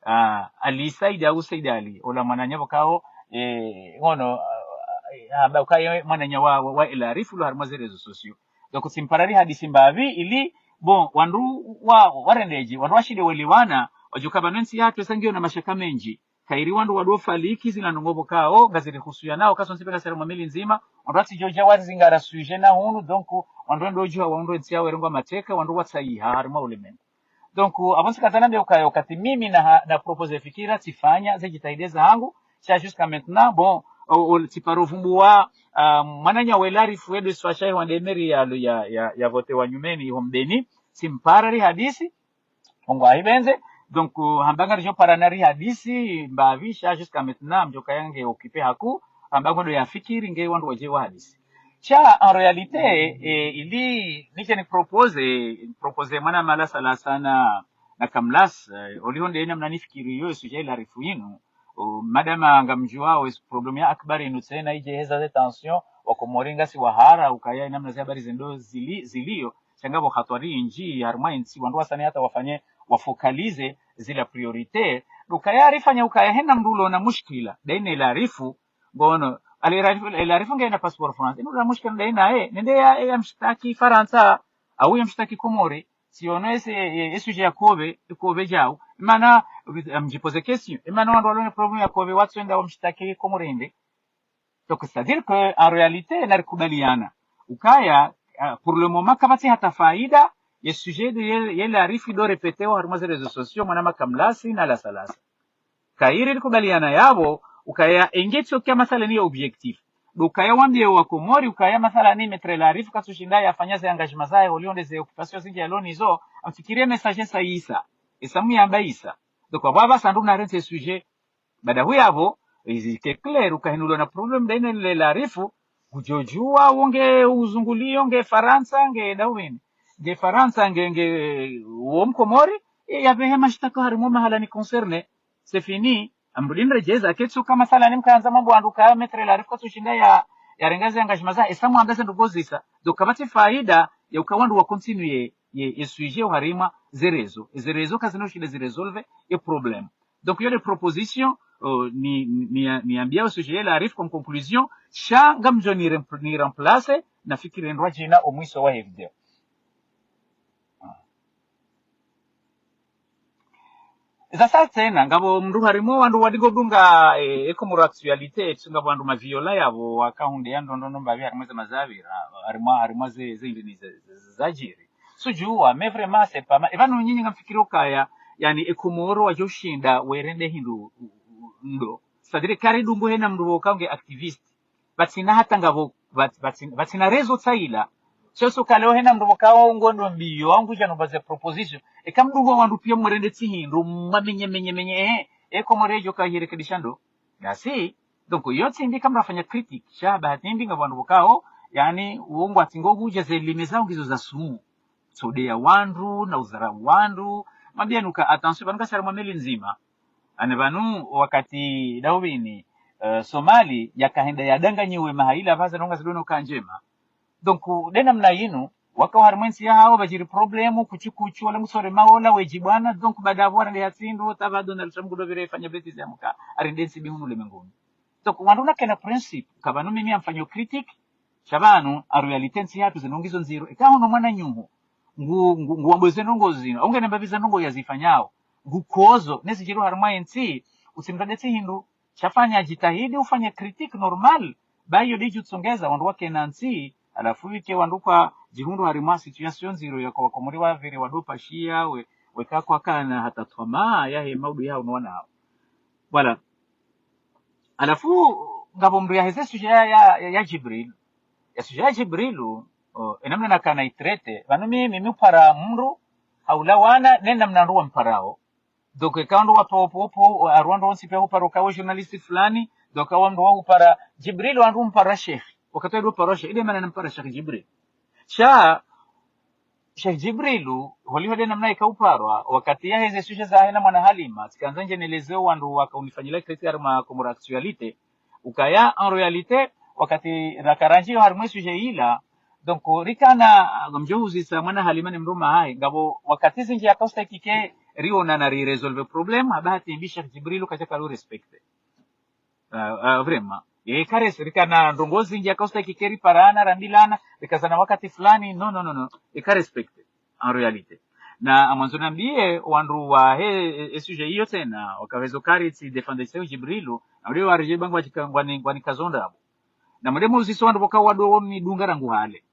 Ah, Ali Saidi au Saidi Ali, ola mwananya pvokao, eh, ngono, ah, ah, amba ukaya mwananya wa, wa, wa Larif lo harimwa ze réseaux sociaux. Donc, tsimpara ri hadisi mbapvi, ili, bon, wandru wa, warendedje, wandru washinde welewana, wadjuka pvanu entsi yahatru sa ngiyo na mashaka mendji. Kayiri wandru wadofaliki zila ndrongo pvokao, ngaziri husuyanao, kasontsi peka sera mwamili ndzima, wandru watsidjodja wazingara sujet na hunu, donc, wandru wendo djuha, wandru entsi yawo irengwa mateka, wandru watsayiha, harimwa ulemengu. Donc, apvo ntsikandza nambe ukaya, wakati mimi na, na proposer fikira, tsifanya, ze djitihadi zahangu, sha jusqu'à maintenant, bon, o, o, tsiparo vumbua, ah, mwananya wa Larif wedo swashahi wande mairie ya, ya, ya, ya vote wa nyumeni, iho Mbeni, tsimpara ri hadisi, Mungu ahipvendze. Donc, euh, hamba ngaridjo parana ri hadisi, mbapvi sha jusqu'à maintenant, mdjo kaya nge occupé hakuu, hamba ngondo yafikiri nge wandru wadje wa hadisi. Sha, en réalité, eh, ili, nidje ni proposer, proposer mwanama Lasalasa na, na Kamlasi, eh, oliho nde namna nifikiri yo, sujet Larif inu, o, madama ngamdjuao, es problème ya akbar inu tsena, idje heza ze tension, wa Komori ngasi wahara, ukaya namna ze habari zendo zili, zilio, sha ngapvo hatwari indji, harimwa entsi, wandru wasani hata wafanye, wafocaliser zila priorité. Ukaya rifanya ukaya hena mndru ulo na mushkila, daine Larif, ngono, ale Larif, Larif ngena passeport France. Inu la mushkila dainaye, nende ya, ya mshtaki Farantsa, au ya mshtaki Komori, siono ese, e, e sujet ya Kobe, e Kobe djau. Imana, amdjipoze question. Imana wandru walo na problème ya Kobe, watswenda wa mshtaki Komori nde. Donc, c'est-à-dire que, en réalité, narikubaliana. Ukaya, ah, pour le moment, kapvatsi hata faida, ye sujet de ye, ye Larif do répéter wa harimwa ze réseaux sociaux, mwanama Kamlasi na Lasalasa. Kayiri rikubaliana yapvo, ukaya engetsi okia mathalani ya objectif. Do ukaya wambie wa Komori, ukaya mathalani Maître Larif katsushinda yafanya ze engagement zahe, oliho nde ze occupation zindji yalo nizo, amfikirie message sa isa. Esa muyamba isa. Donc, apvo apvasa ndo narentsi sujet, baada huyapvo, izi ke clair, ukahinulwa na problème daine le Larif, kudjodjua, wo nge uzungulio, nge Farantsa, nge dawini. Nge Farantsa, nge, nge, wo Mkomori, e, yapvehe mashtaka harimwa mahala ni concerné. C'est fini. Amrudi nredjeza, ketsu kama mathalani mkandza mambo wandru ka Maître Larif katsushinda ya, yarenge ze engagement zahe, esa mwambe ze ndrongo zisa. Donc, kapvatsi faida, ya uka wandru wa continuer, ye, ye sujet uharimwa ze réseaux. Ze réseaux kazina ushinda zi résolve, ye problème. Donc, iyo nde proposition, euh, ni, ni, ni, niambia o sujet ye Larif comme conclusion, sha ngamdjo ni rem-, ni remplacer, nafikiri ndrwadjina o mwiso wa he video. Za sa tsena, ngapvo mndru harimwa wandru wadingo dunga, eh, e Comores Actualité, tsi ngapvo wandru maviola yapvo, wakahundre ya ndrongoo mbapvi harimwa ze mazavira, harimwa, harimwa ze, ze ndini ze, ze, ze zadjiri. Sudjuwa, mais vraiment, c'est pas mal. Epvanu nyinyi ngamfikiri ukaya, yaani, e Komoro wadjoshinda, werende hindru, ndo. C'est-à-dire, karidungu hena mndru pvo kaunge activiste. Pvatsina hata ngapvo, pvat-, pvatsina, pvatsina réseau tsaila. Sho sho kaleo hena mndru pvo kaungo ndo mbiyo, wangu djano baze proposition. Eka mdungo wandru piya mwerende tsi hindru, mwamenye, menye, menye, eh, e Komoro djo kahirekebisha ndo. Basi, donc, iyo tsi mbi kamrafanya critique. Sha bahati mbi ngapvo wandru pvo kao, yaani, uongo atingo kudja ze lime zao ngizo za sumu. Sodeya wandru, na udharau wandru, mambia nuka, attention, pvanu kasara mwa meli ndzima. Ane pvanu wakati Daubini, eh, Somali, yakahenda yadanganyiwe mahaila, pvaza nonga zidono ka ndjema. Donc, de namna yinu, waka harimwa entsi yahao, pvadjiri problème, kuchi kuchi, wala musore maola, wedji bwana, donc, baada pvo warende ya tsindu, tava Donald Trump kudopvire fanya bêtise ya muka, arende ntsi bihunu ulemenguni. Donc, wandru nakena principe, ka pvanu mimi amfanyo critique, sha pvanu, en réalité, ntsi yahatru zinu ngizo ndziro. Eka hono mwananyuhu, ngu, ngu, ngu wambo ze ndrongoo zinu, au ngena mbapvi ze ndrongoo yazifanyao, ngu kozo, nezi djiri harimwa entsi, utsimrende tsi hindru, sha fanya jitihadi, ufanye critique normal, ba iyo de djutsongeza, wandru wakena ntsi, halafu ike wandru kwadjihundru harimwa situation ndziro ya kwa Komori wapvire wadopashiya, we, weka kwakana hata twamaa, yahe maudu yao no wanao. Voilà. Halafu, ngapvo mndru yaheze sujet ya, ya, ya, ya Djibril. Ya sujet ya Djibril, o, enamna nakana itraité. Pvanu mi, mi, mi upara mndru, haula wana, ne namna ndo wamparao. Donc, eka ndo wa po, po, po, arwando wontsi piya upara ukawe journaliste fulani, donc, awa mndru wa upara Djibril, wandru mpara Sheikh. Wakati wa upara Sheikh, ide mana nampara Sheikh Djibril. Sha, Sheikh Djibrilu, holiho de namna ika uparwa, wakati yaheze sujet zahe na mwana Halima, tsikandza ndje neleze wandru waka unifanyila critique harimwa Comores Actualité, ukaya, en réalité, wakati rakarandjiyo harimwa e sujet ila, donc, rikana, ngamdjo huzisa mwana Halima ne mndru mahahe, ngapvo wakati zindji yaka ustahiki ke rionana ri résolve problème, ha bahati mbi Sheikh Djibrilu kadja kalu respecté. Ah, ah, vraiment. Eka res-, rikana ndrongoo zindji yaka ustahiki ke riparana, rambilana, rikazana wakati fulani, non, non, non, non. Eka respecté, en réalité. Na amwandzo nambiye, wandru wahe, e, e sujet iyo tsena, wakavezo kari tsi défendre Sheikh Djibrilu, na ule waredjeyi pvanu wadjika ngwani, ngwani kazonda apvo. Na mwende muuzise wandru pvo ka wado nidunga rangu hale.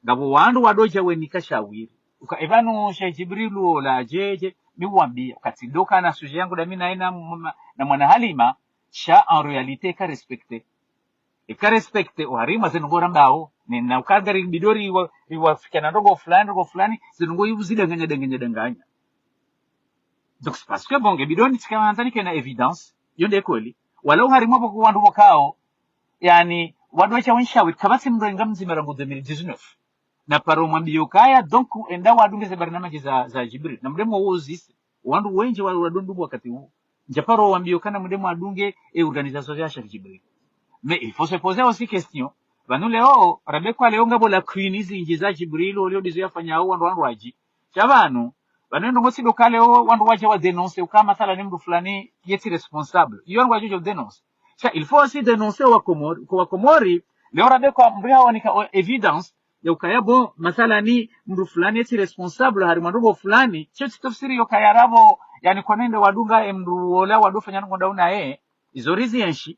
Ngapvo wandru wadodja wenika shawiri. Uka epvanu Sheikh Djibrilu ola djedje, mi uwambiya. Uka tsidoka na sujet yangu dami na ena mma-, na mwana Halima, sha en réalité eka respecté. Eka respecté, oharimwa ze ndrongoo rambao. Nena uka ngari bidori wa, riwafikiana ndrongoo fulani, ndrongoo fulani, ze ndrongoo ivu zidanganya, danganya, danganya. Donc, c'est parce que bon, nge bidoni tsika wandzani kena évidence, iyo nde kweli. Wala oharimwa pvo wandru pvo kao, yaani, wandru wacha wenshawiri, kapvatsi mndru nga mdzima rangu deux mille dix-neuf. Na paro mwambiyo kaya, donc, enda wadunge ze barnamaji za, za Djibril. Na mndru mwa uzise. Wandru wendji wa, wadundu wakati huu. Ndja paro wambiyo kana mndru mwa adunge e organisation ya Sheikh Djibril. Mais il faut se poser aussi question. Pvanu leo, rabe kwa leo ngapvo lacune zindji za Djibril, olio ndizo yafanyao wandru wandru wadji. Sha pvanu, pvanu ndrongoo tsi ndo kale o wandru wadja wa dénoncer, uka mathalani mndru fulani yetsi responsable. Iyo wandru wadjo dénoncer. Sha, il faut aussi dénoncer wa Komori, kwa wa Komori, leo rabe kwa mndru yawanika o évidence, ya ukaya bon, mathalani mndru fulani yetsi responsable, harimwa ndrongoo fulani, sho tsi tafsiri yo kaya rabo, yaani kwanende wadunga e mndru wola wadofanya ndrongoo ndauna ye, izo rizienshi.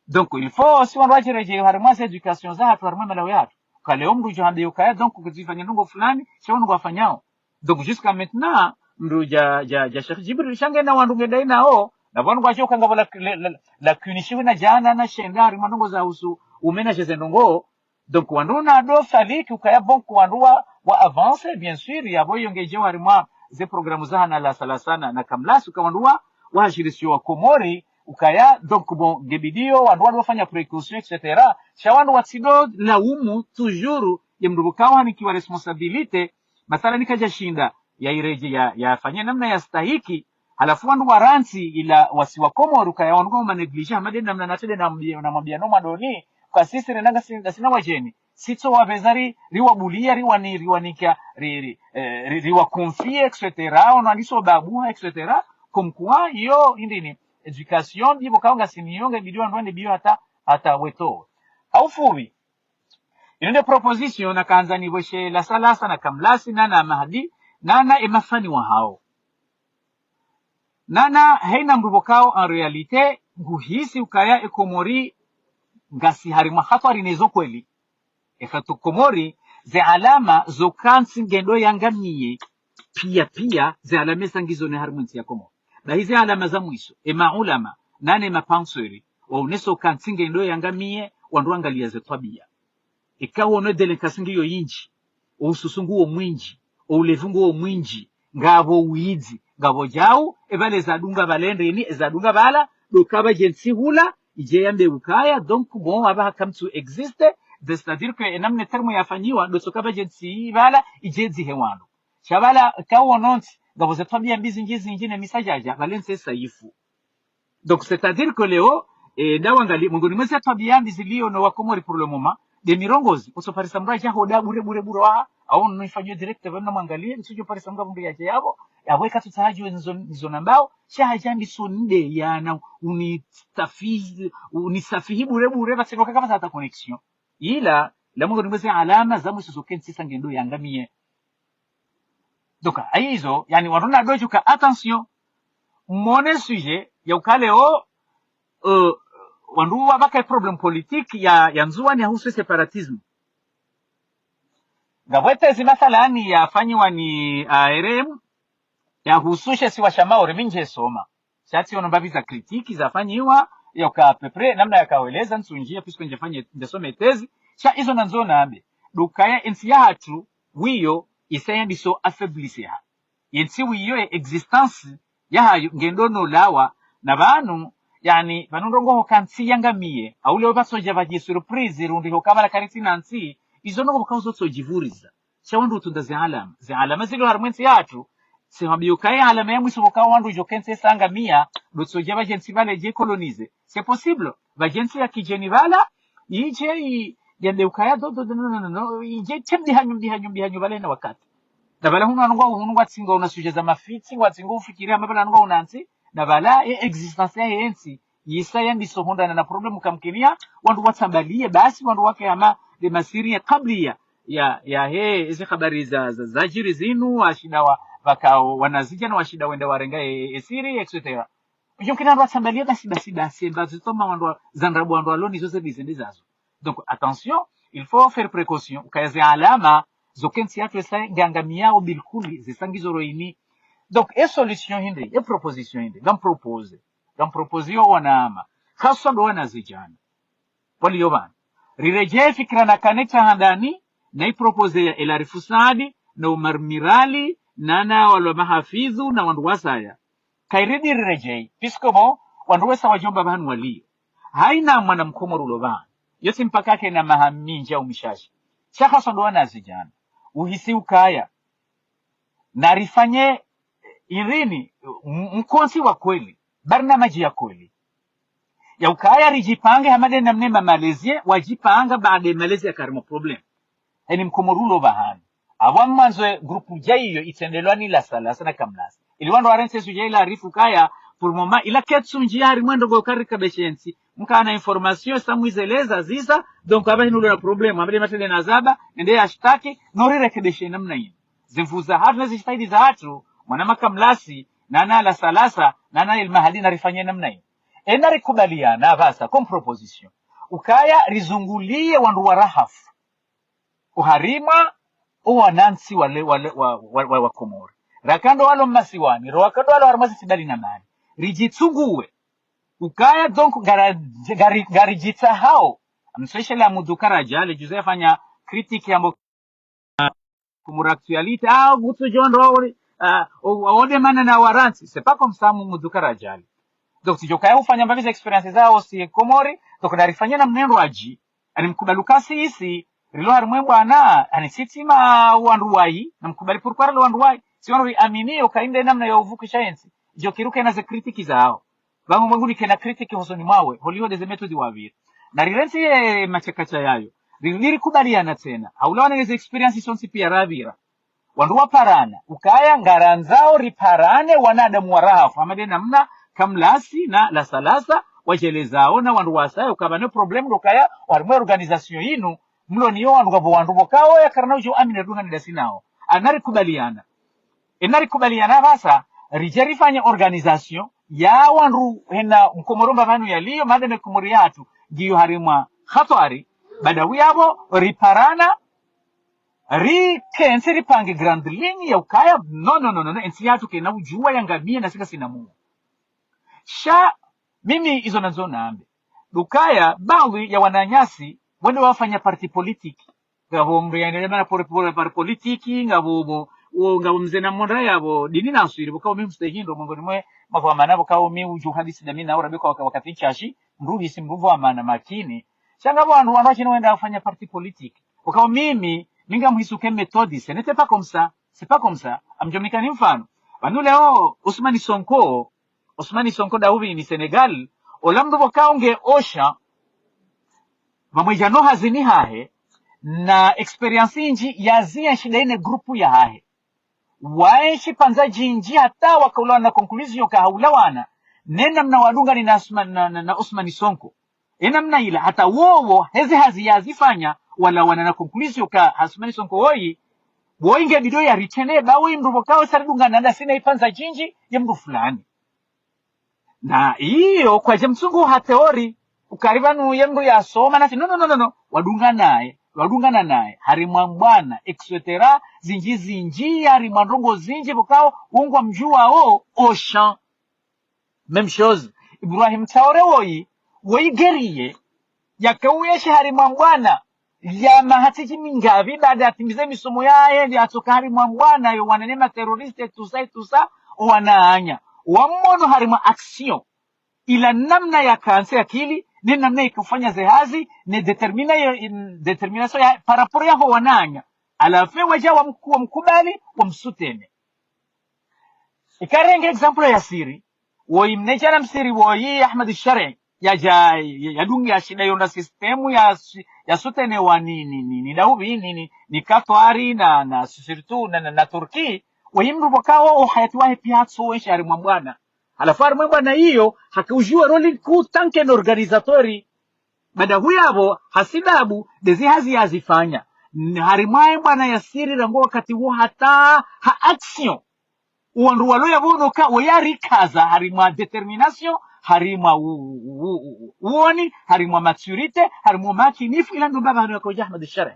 Donc, il faut, si wandru wadjiredjeyi harimwa ze éducation zahatru, harimwa malawi yahatru. Ka leo mndru udjo hambiya ukaya, donc, kudzifanya ndrongoo fulani, sha wandru ngwafanyao. Donc, jusqu'à maintenant, mndru dja, dja, dja Sheikh Djibril, sha ngena wandru ngedai nao, na wandru ngwadjo kanga pvo la, la, la, lacune shiwi na djana na shenda, harimwa ndrongoo za usu, umenaje ze ndrongoo. Donc, wandru na do faliki, ukaya bon, wandru wa, wa avancer, bien sûr, yapvo iyo ngedjo harimwa ze programme za hana la salasana na kamlasi, uka wandru wa, wa hashirisiyo wa Komori, ukaya, donc, bon, ngebidiyo, wandru wandru wafanya précaution, et cetera. Sha wandru watsido laumu, toujours, ye mndru pvo kao hanikiwa responsabilité, mathalani kadja shinda, ya iredjeyi ya, yafanye namna ya stahiki, halafu wandru warantsi ila wasi wa Komori, ukaya wandru kwa manégligé, hama de namna natsede namwambiya, namwambiya no mwadoni, kwa sisi renda ngasi, ngasina wadjeni. Sitso wapveza ri, riwabuliya, riwani, riwanika, ri, ri, eh, ri, riwaconfier, et cetera. Ono andiso babuha, et cetera. Comme quoi, iyo, indini, éducation, bibo kaonga siniyo, nge bidiyo, ndo nde biyo hata, hata weto. Haufuwi. Ino nde proposition nakandza nipvweshe la salasa na kamlasi, nana Mahdi, nana emafani wahao. Nana, hayina mndru pvokao en réalité nguhisi ukaya e Komori ngasi harimwa hatwari nezo kweli. E hata Komori, ze alama zoka ntsi ngendo yangamiye, piya piya, ze alama eza ngizo ne harimwa entsi ya Komori. Bahi ze alama za mwiso, e maulama, nane mapenseurs, waonesa uka ntsi ngendo yangamiye, wandru wangaliya ze twabiya. Eka wono e délinquance ngiyo yindji, o ususu nguwo mwindji, o ulevi nguwo mwindji, ngapvo widzi, ngapvo djau, e pvale zadunga pvale ndeni, e zadunga pvala, ndo kapvadje ntsi hula, idje yambe ukaya, donc bon, apvaha come to exist, c'est-à-dire que e namna terme yafanyiwa, ndo tso kapvadje ntsi pvala, idje dzihe wandru. Sha pvala, ka wono ntsi, ngapvo ze twabiya mbi zindji zindji ne misadjadja, pvale ntsi esa ifu. Donc, c'est-à-dire que leo, eh, nda wangali, mongoni mwa ze twabiya mbi ziliyo no wa Komori pour le moment, nde mirongozi, kutso parisa mndru adja hoda bure, bure, bure, wa, au no ifanyo direct, pvanu na mwangaliye, ntsudjo parisa mndru abundu yadje yapvo, yapvo eka tsutsaha djuwe nizo, nizo nambao, sha hadja mbi so nde yana, unisafihi, unisafihi bure, bure, pvatsi no kaka pvatsi hata connexion. Ila, la mongoni mwa ze alama za mwiso zoka entsi esa ngendo yangamiye. Donc, ayizo, yani, wandru na dodjuka, attention, mone sujet, ya uka leo, euh, wandru wapvaka problème politique ya, ya Ndzuwani yahusu séparatisme. Ngapvo e thèse mathalani yafanyiwa ni A R M, yahusu she isiwa sha Maore, mi ndje soma. Sha tsi ono mbapvi za critique zafanyiwa, ya uka à peu près, namna yakaweleza, ntsundjiya, puisque ndje fanye, ndje some thèse, sha izo nandzo nambe. Ndo ukaya entsi yahatru, wiyo, isa yandiso affaiblir ha. Yentsi wiyo e existence yahayo ngendo no lawa, na pvanu, yani, pvanu ndrongoo hoka ntsi yangamiye, au leo pvatsodja pvadji surprise, rundri hoka pvala karitsina ntsi, izo ndrongoo hoka uzo tsodjipvuriza. Sha wandru utsunda ze alama. Ze alama zilo harimwa entsi yahatru, tsi hwambiyo ukaya alama ya mwiso hoka wandru djo ka entsi esa ngamiya, ndo tsodja pvadje ntsi pvale dje coloniser. C'est possible. Pvadje ntsi ya kidjeni pvala, idje i, yambe ukaya do, do, do, no, no, no, no, idje tse mbi hanyu, mbi hanyu, mbi hanyu pvale na wakati. Na pvala hunu wanu ngwa, hunu ngwatsinga una sujet za mafitsi, ngwatsinga ufikiri hama pvala wanu ngwa una ntsi, na pvala e existence yahe entsi, yisa yandiso hundana na problème kamkiniya, wandru watsambaliye, basi wandru wake hama nde masiri ya kabla ya, ya, yahe, ezi habari za, za, zadjiri zinu, washinda wa, pvaka wanazidjana washinda wende warenga e, e siri, et cetera. Udjo kina wandru watsambaliye basi, basi, basi, mba zitoma wandru wa, za ndrabo wandru walo nizo ze bizende zazo. Donc, attention, il faut faire précaution. Ukaya ze alama, zoka entsi yahatru esa ngangamiyao bilkuli, zisa ngizo rohoni. Donc, e solution hindri, e proposition hindri, ngam propose. Ngam propose yo wanama. Haswa ndo wanazidjana. Pvwaliyo pvanu. Riredjeye fikira na kanetsa handani, na i propose ya Elarifu Saadi, na Umar Mirali, na na walo mahafidhu, na wandru wasaya. Kayiridi riredjeyi, puisque bon, wandru wesa wadjomba pvanu waliyo. Hayina mwana mkomori ulo pvanu. Yotsi mpaka kena maha mindji au mishashi. Sha haswa ndo wanazidjana. Uhisi ukaya. Na rifanye, irini, m-, mkontsi wa kweli. Barnamaji ya kweli. Ya ukaya ridjipange hama nde namna e ma Malaisiens, wadjipanga baada e Malaisie yaka harimwa problème. Eni mkomori ulo pvahanu. Apvo mwandzo e groupe dja iyo itsendelwa ni Lasalasa na Kamlasi. Ili wandru warentsi sujet ila arifu ukaya, pour le moment, ila ketsu ndjiya harimwa ndrongoo karikabeshe ntsi. Mkana information, sa mwizeleza, zisa, donc apvaha hinu ulo na problème, apvaha nde matsende na zaba, nende yashtaki, no rirekebeshe namna yinu. Zimvu zahatru, na zishitahidi zahatru, mwana ma Kamlasi, na na Lasalasa, na na El Mahali na rifanye namna yinu. Ena rikubaliana, apvasa, comme proposition. Ukaya rizunguliye wandru wa rahafu. Oharimwa, owanantsi wale, wale, wa, wa, wa, wa Komori. Raka ndo walo masiwani, ro waka ndo walo harimwa zitibali na mali. Ridjitsunguwe. Ukaya donc ngara, ngari, ngaridjitsahao. Msweshela Mudhuka Radjali, juzi yafanya critique yambo kumura actualité, ah, kutsu djo ndo ori, ah, o, o, ode mana na warantsi. C'est pas comme ça, Mudhuka Radjali. Donc, tsidjo kaya ufanya mbapvi za expérience zao si Komori, donc, narifanye namna ndrwadji. Ani mkubali uka sisi, rilo harimwa e bwana, ani si tsi ma wandru wayi, na mkubali pourquoi rilo wandru wayi. Si wandru riamini, yo kainde namna ya uvukisha entsi. Djo kiruke na ze critique zao. Pvamwe mwengu nikena critique hosoni mwawe, holiho nde ze méthode wapvira. Na rirentsi ye machakacha yayo. Ri-, rikubaliana tsena. Haula wana nge ze expérience sontsi piya rapvira. Wandru waparana, ukaya ngarandzao riparane wanadamu wa rahafu, hama nde namna Kamlasi na Lasalasa, wadjelezao na wandru wasaya, ukaya pvanu problème ndo ukaya, harimwa e organisation yinu, mlo niyo wandru ngapvo wandru pvokao, ya karana udjo amini dunga ni dasi nao. Ana rikubaliana. Ena rikubaliana apvasa, ridje rifanye organisation ya wandru hena Mkomori mba pvanu yaliyo, madame Komori yatru ngiyo harimwa hatwari. Baada huyapvo riparana, rikentsi ripange grande ligne ya ukaya, no, no, no, no, no, entsi yatru kayina udjuwa yangamie na si ngasina muo. Sha mimi izo nandzo nambe, ndo ukaya baadhwi ya wananyasi wende wafanya parti politique. Ngapvo mndru yaendelea na pole pole parti politique, ngapvo, pvo, wo, ngapvo mze na monda yapvo, dini naswiri, pvo kawo mi mstehi ndo mwengoni mwe mapvo amana, pvo kawo mi udju hadisi dami na urabi kwa waka-, wakati ntsashi, mndru hisi mndru pvo amana makini. Sha ngapvo wandru, wandru washini wenda wafanya parti politique. Pvo kawo mimi, mi ngamhisi uka méthode, ce n'était pas comme ça, c'est pas comme ça. Ngamdjo mnikani mfano. Pvanu leo, Ousmane Sonko, Ousmane Sonko ndahupvi ni Sénégal, ola mndru pvo kawo nge Auchan, pvamwedja no hazini hahe, na expérience indji ya ziya nshida ine groupe yahahe. Waenshi pvandza djindji hata wakaulawana na conclusion ka haulawana, ne namna wadungani na Asma-, na, na, na Ousmane Sonko. Ye namna ila, hata wowo, heze hazi yazifanya, walawana na conclusion ka Ousmane Sonko woyi, woyi nge bidi ya retenir, ba woyi mndru pvo kawo sa ridungana nda si na ipvandza djindji, ye mndru fulani. Na iyo kwadja mtsungu ha théorie, ukari pvanu ye mndru yasoma nasi, no, no, no, no, no. Wadunga naye, wadungana naye, harimwa mbwana, et cetera. Zindji, zindji, harimwa ndrongo zindji, pvo kawo, wo ngwamdjuwao, Auchan. Même chose. Ibrahim Traoré woyi, woyi guerrier, yaka uenshi harimwa mbwana, ya maha tsi dji mingapvi, baada yatimize misomo yahe, ndi yatsoka harimwa mbwana, yo wana ne ma terroristes, tout ça, et tout ça, owananya. Wamwono harimwa action. Ila namna yakantsi akili, ne namna yakufanya ze hazi, ne détermina yo, in-, détermination ya, par rapport yaho wananya. À la fin, wadja wamku-, wamkubali, wamsoutenir. Ika renge exemple ya Siri, woyi mnedjana Msiri woyi Ahmed Shari, yadja, ya, yadungi ya shinda yonda système ya, ya soutenir wa ni, ni, ni, ni ndahupvi, ni, ni, ni Katwari na, na, surtout na, na, na Turki, woyi mndru pvo kawo, o hayati wahe piya tso wenshi harimwa mbwana. Halafu harimwa mbwana iyo, haka udjuwa rôle kuu tant que organisateur. Baada huyapvo, hasibabu, ndezi hazi yazifanya. N-, harimwa ye mbwana ya Siri rangu wakati wo hata ha action. Wandru walo yapvo no ka, wo yarikaza, harimwa détermination, harimwa u-, u-, u-, u-, uoni, harimwa maturité, harimwa umakinifu, ila ndo mbapvi hanu yakodja Ahmed Shari.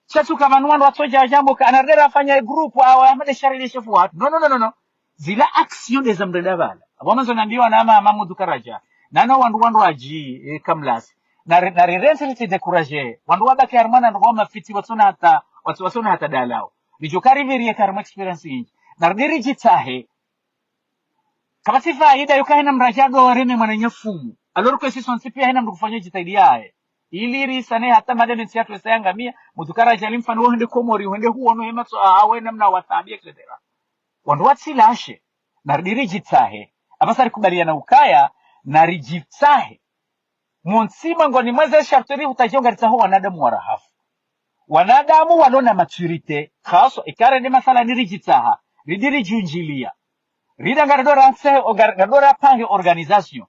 Sha tsuka pvanu wandru watsodja wadjambo ka, ana ridera afanya groupe, awa Ahmed Shari le shefu watru. No, no, no, no, no. Zila action ndeza mrenda pvala. Apvo mandzo nambiwa na ama, ama Mdru Karaja. Nano wandru, wandru wadji, eh, kamlasi. Na ri-, na rirentsi ritsi décourager. Wandru wabaki harimwa na ndrongo mafiti watsona hata, watso-, watsona hata dalao. Ridjo karipviri ye harimwa expérience indji. Na ridiri djitsahe. Kapvatsi faida yuka hena mdru yadjo reme mwananya fumu. Alors que si sontsi piya hena mndru kufanya djitihadi yahe. Ili risane hata madame ntsi yatru yesa yangamia, Mdru Karaja li mfano wo hende Komori, hende huono he matso, ah, we namna watabi, et cetera. Wandru watsilashe, na ridiri djitsahe. Apvasa rikubaliana ukaya, na ridjitsahe. Mwontsi mwengoni mweze sharti ri hutadja ungaritsaho wanadamu warahafu. Wanadamu walo na maturité, haswa, ika rende mathalani ridjitsaha, ridiri djundjilia. Rida ngaridora ntse, o ngar-, ngaridora pange organisation.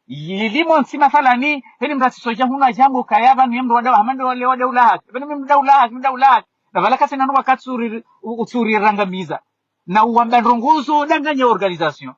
Ili mwontsi mathalani, heni mndru atsisodja hunu adjambo kaya pvanu ye mndru wa daula, hama ndo wale wa daula haki. Pvanu mi mndru daula haki, mi daula haki. Na pvala katsina nuwa katsuri, u-, utsuri rangamiza. Na uwamba ndrongo zo danganya organisation.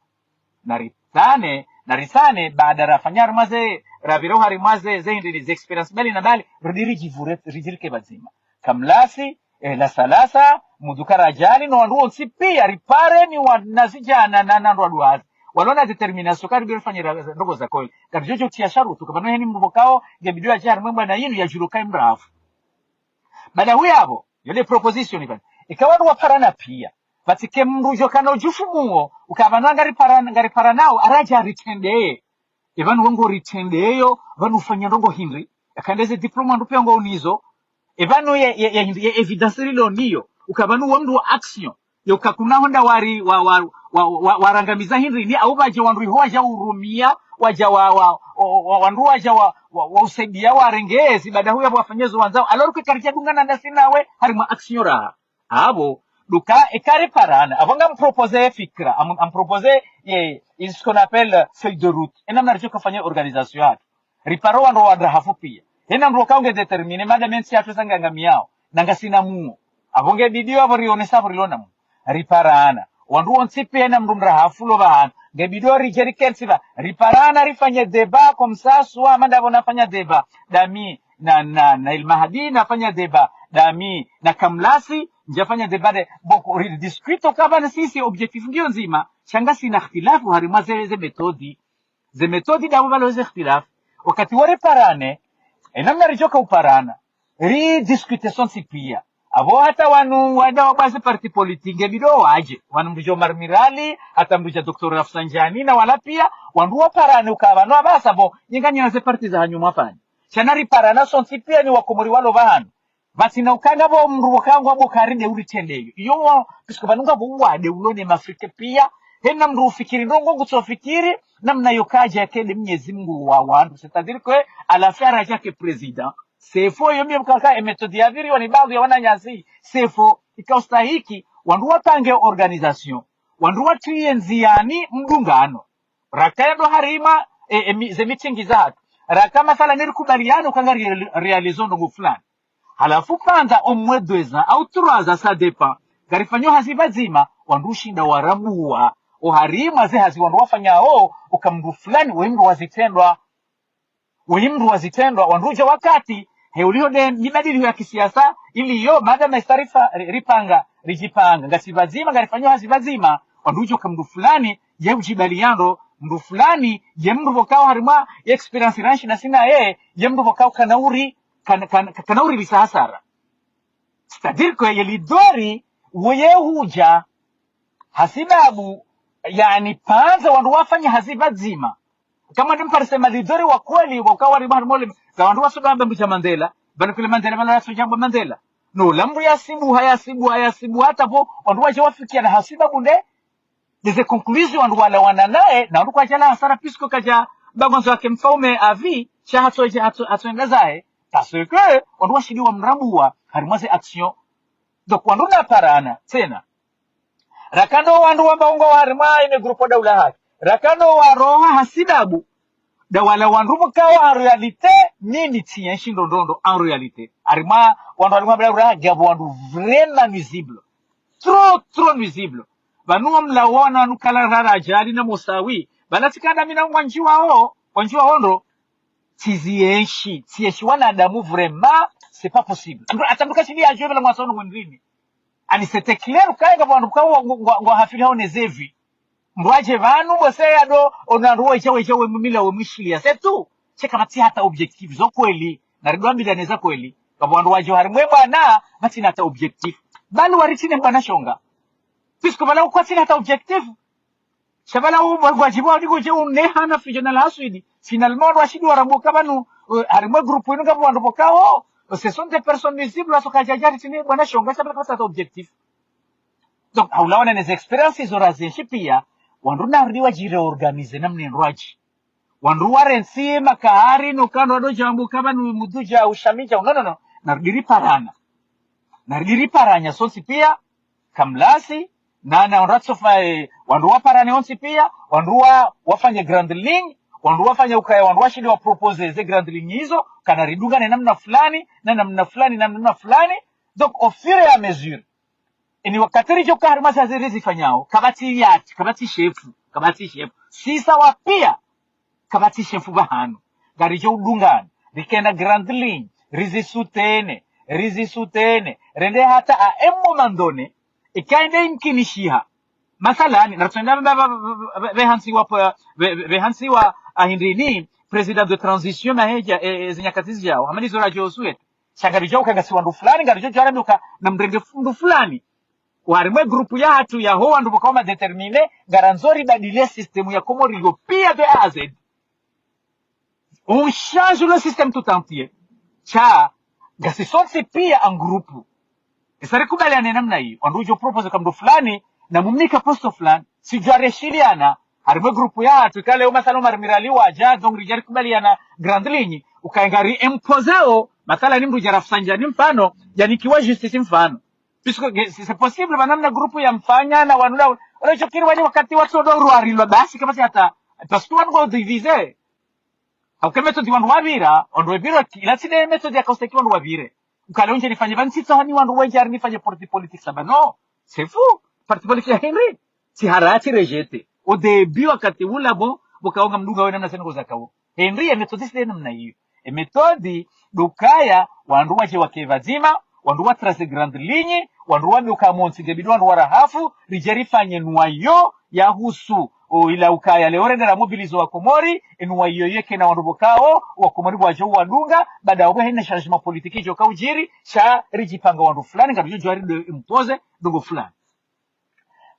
Na ritsane, na ritsane, baada rafanya harimwa ze, rapvira harimwa ze, ze hindri ni ze expérience mbali na mbali, ridiri djipvure, ridjirike pvadzima. Kamlasi, eh, la salasa, Mdru Karaja li, no wandru wontsi piya, ripare ni wanazidjana na, na ndrwadwazi. Walo na détermination, karibiri fanyira ndrongo za kweli. Karidjodjo tiya sharutu, kapvanu heni mndru pvo kawo, nge bidi yadje harimwa mbwana yinu yadjuwe uka mrafu. Baada huyapvo, yo nde proposition pvanu. Ika wandru waparana piya. Pvatsike mndru djo kana udjufu muo, uka pvanu ngaripara-, ngariparanao, aradja ritrendeye. Epvanu wo ngo ritrendeyo, pvanu ufanya ndrongo hindri. Aka ndeze diplôme wandru piya ngo unizo. Epvanu ye, ye, ye hindri, ye évidence rilo niyo. Uka pvanu wo mndru wa action. Yo uka kuna honda wari, wa, wa, wa, wa, warangamiza hindri, ni au pvadje wandru iho wadja urumia, wadja wa, wa, wa, wa, wandru wadja wa, wa, wa usaidia warenge ezi, baada huyapvo wafanye zo wandzao. Alors que karidja dungana nda si nawe, harimwa action raha. Apvo, duka, eka riparana, apvo ngam proposer fikira, am, am proposer, ye, ce qu'on appelle feuille de route. Ena mna ridjo kafanya organisation yatru. Riparo wandru wandra hafu piya. Hena mndru kaunge déterminé, madame ntsi yatru sa ngangamiyao, na ngasina muo. Apvo nge bidi apvo rionesa apvo rilona muo. Riparana. Wandru wontsi piya na mndru mrahafu lo pvahanu. Nge bidi ridje rikentsi pva. Riparana rifanye débat, comme ça, swa manda pvo nafanya débat. Dami, na, na, na El Mahdi nafanya débat. Dami, na Kamlasi, ndjafanya débat de, boko, ridiscuter ukaya pvanu sisi objectif ngiyo ndzima. Sha ngasina ikhtilafu harimwa ze, ze méthode. Ze méthode ndapvo pvalo ze ikhtilafu. Wakati wo riparane, enamna ridjoka uparana. Ridiscuter sontsi piya. Apvo hata wanu wada wabwaze parti politique, nge bidi wadje. Wanu mndru dja Omar Mirali, hata mndru dja Docteur Rafsanjani, na wala piya, wandru waparane ukaya pvanu apvasa pvo, nyinga nyina ze parti zahanyu mwafanya. Sha nariparana sontsi piya ni Wakomori walo pvahanu. Pvatsina ukaya pvo mndru wakangwa pvo kari nde uritrendeyo. Iyo, puisque pvanu ngapvo uwade ulo ne mafrike piya. Hena mndru ufikiri ndrongo ngutsofikiri, namna yo kaja yakede Mnyezi Mungu wa wandru. C'est-à-dire que, à la fin, radja ke président. C'est faux, yo mie mkaka, e méthode ya pviri, wani baadhwi ya wananyasi. C'est faux, ika ustahiki, wandru wapange organisation. Wandru watriye ndziyani mdungano. Raka yado harimwa, e, e, mi-, ze meeting zahatru. Raka mathalan rikubaliana ukaya ngari réaliser ndrongo fulani. Halafu pvandza omwe deux ans, au trois ans, ça dépend. Ngarifanyo hazi pvadzima, wandru ushinda warabuwa. Oharimwa ze hazi wandru wafanyao, uka mndru fulani, we mndru wa zitrendwa. We mndru wa zitrendwa, wandru udja wakati, he uliho de mibadiliho ya kisiasa, iliyo, madama estaarifa, ri-, ripanga, ridjipanga. Ngasi pvadzima, ngarifanyo hazi pvadzima, wandru udja uka mndru fulani, ye udjibaliya ndro, mndru fulani, ye mndru pvokao harimwa, ye expérience ranshi nasi naye, ye mndru pvokao kana uri, kana, kana, kana uri lisa hasara. C'est-à-dire que ye leader, woye hudja, hasibabu, yaani, pvandza wandru wafanya hazi pvadzima. Kama ndi mparise ma leader wa kweli, waka wari bahari mole, ka wandru wasoda wambe mbuja Mandela, bali kule Mandela, bali wasoja mbuja Mandela. No, la mndru yasibuha, yasibuha, yasibuha, hata pvo, wandru waje wafikia na hasibabu nde, nde ze conclusion wandru walawana naye, na wandru kwaja la hasara, puisque kaja, bagonzo wake mfaume avi, sha hatso, hatso, hatso enda zaye. Parce que, wandru washidi wamrabuwa, harimwa ze action. Donc, wandru naparana, tsena. Raka ndo wandru wamba ungo harimwa ine grupo daula haki. Raka ndo waroha hasibabu. Nda wala wandru pvokao en réalité, mimi tsiyenshi ndrongo ndro en réalité. Harimwa wandru harimwa bala uraha, ngapvo wandru vraiment nuisible. Trop, trop nuisible. Pvanu wamlawana wanu kala rara ajali na Mosawi. Bala tsikanda mina ngwanji wao, ngwanji wao ndro. Tsiziyenshi, tsiyenshi wanadamu vraiment, c'est pas possible. Mndru, hata mndru kashidi ajue bala ngwasono ngwendrini. Ani c'était clair, ukaya ngapvo wandru pvokao ngwa, ngwa, ngwa hafili hao ne zevi. Mndru aje pvanu, bose yado, ona ndru weja, weja, we mumila, we mwishiliya. C'est tout. Sha kapvatsi hata objectif, zo kweli. Narido ambilane za kweli. Ngapvo wandru waje harimwe bwana, pvatsina hata objectif. Bali waritsine bwana shonga. Puisque pvala ukwatsina hata objectif. Sha pvala u, wa, wajibu wa niko je uneha na fijo na la aswidi. Finalement, washidi warabuka pvanu, euh, harimwe groupe inu ngapvo wandru pvokao, euh, ce sont des personnes nuisibles, wasoka jajari tsine bwana shonga, sha pvala kapvatsi hata objectif. Donc, haulawana ne ze expérience izo raziyenshi piya, wandru narudi waji réorganiser namna ndrwadji. Wandru warentsi makahari no kando wado jambu kama ni mudhuja ushamija, no, no, no. Narudi riparana. Narudi riparanya sontsi piya, Kamlasi, na, na wandru watsofa, eh, wandru waparane wontsi piya, wandru wa, wafanye grande ligne, wandru wafanye ukaya, wandru washidi wa proposer ze grande ligne izo, kana ridungane namna fulani, na namna fulani, na namna fulani. Donc, au fur et à mesure, ini wakati ridjoka harimwa ze hazi rizifanyao, kapvatsi yati, kapvatsi shefu, kapvatsi shefu. Sisa wa piya, kapvatsi shefu pvahanu. Ngaridjo udungana, rikena grande ligne, rizisoutenir, rizisoutenir, rende hata à un moment donné, ikaende inkinishiha. Mathalani, natsonda pve, pve, pve, pve, pve hantsiwa pve, pve, pve, pve hantsiwa ahindrini, président de transition maheja, e, e, zinyakati zijao, hamani zo radjo suwete. Sha ngaridjo uka ngasi wandru fulani, ngaridjo djwara nduka na mrenge fu-, mndru fulani. Harimwe groupe yahatru ya ho wandru pvokao ma déterminés, ngarandzo ribadili système ya Komori yo piya de A à Z. On change le système tout entier. Sha, ngasi sontsi piya en groupe. Isa rikubaliane namna iyo. Wandru udjo proposer ka mndru fulani, na mumnika poste fulani. Sidjwa reshiliana, harimwe groupe yahatru, ikale o mathalan Omar Mirali waja, donc ridja rikubaliana grande ligne. Ukaya ngari imposer o, mathalan ni mndru dja Rafsanjani mfano, yanikiwa justice mfano. Puisque c'est, c'est possible, pvanu namna groupe ya mfanya na wanu na, wala chokiri wani wakati watsodo rwarilwa basi kapvatsi hata, parce que wanu ngwa divisés. Hauka méthode wandru wapvira, wandru wapvira, ila tsine méthode ya kausteki wandru wapvire. Ukale unje nifanye pvanu tsitso hani wandru wenje hari nifanye parti politique saba. Non, c'est fou. Parti politique ya hindri. Tsi hara tsi rejeter. Au début wakati ula bo, bo kaonga mdunga wena na sengo za kawo. Hindri ye méthode tsi de namna iyo. Ye méthode, ndo ukaya, wandru wadje wake pvadzima, wandru wa tracer grande ligne, wandru wambe uka montsi nge bidi wandru warahafu, ridje rifanye noyau yahusu, o ila ukaya, leo rende ra mobiliser wa Komori, ye noyau iyo yeke na wandru pvo kawo, wa Komori pvwadjo wadunga, baada opvo hene changement politique idjo kaudjiri, sha ridjipanga wandru fulani, ngarudjo djuwa ri de imposer, ndrongo fulani.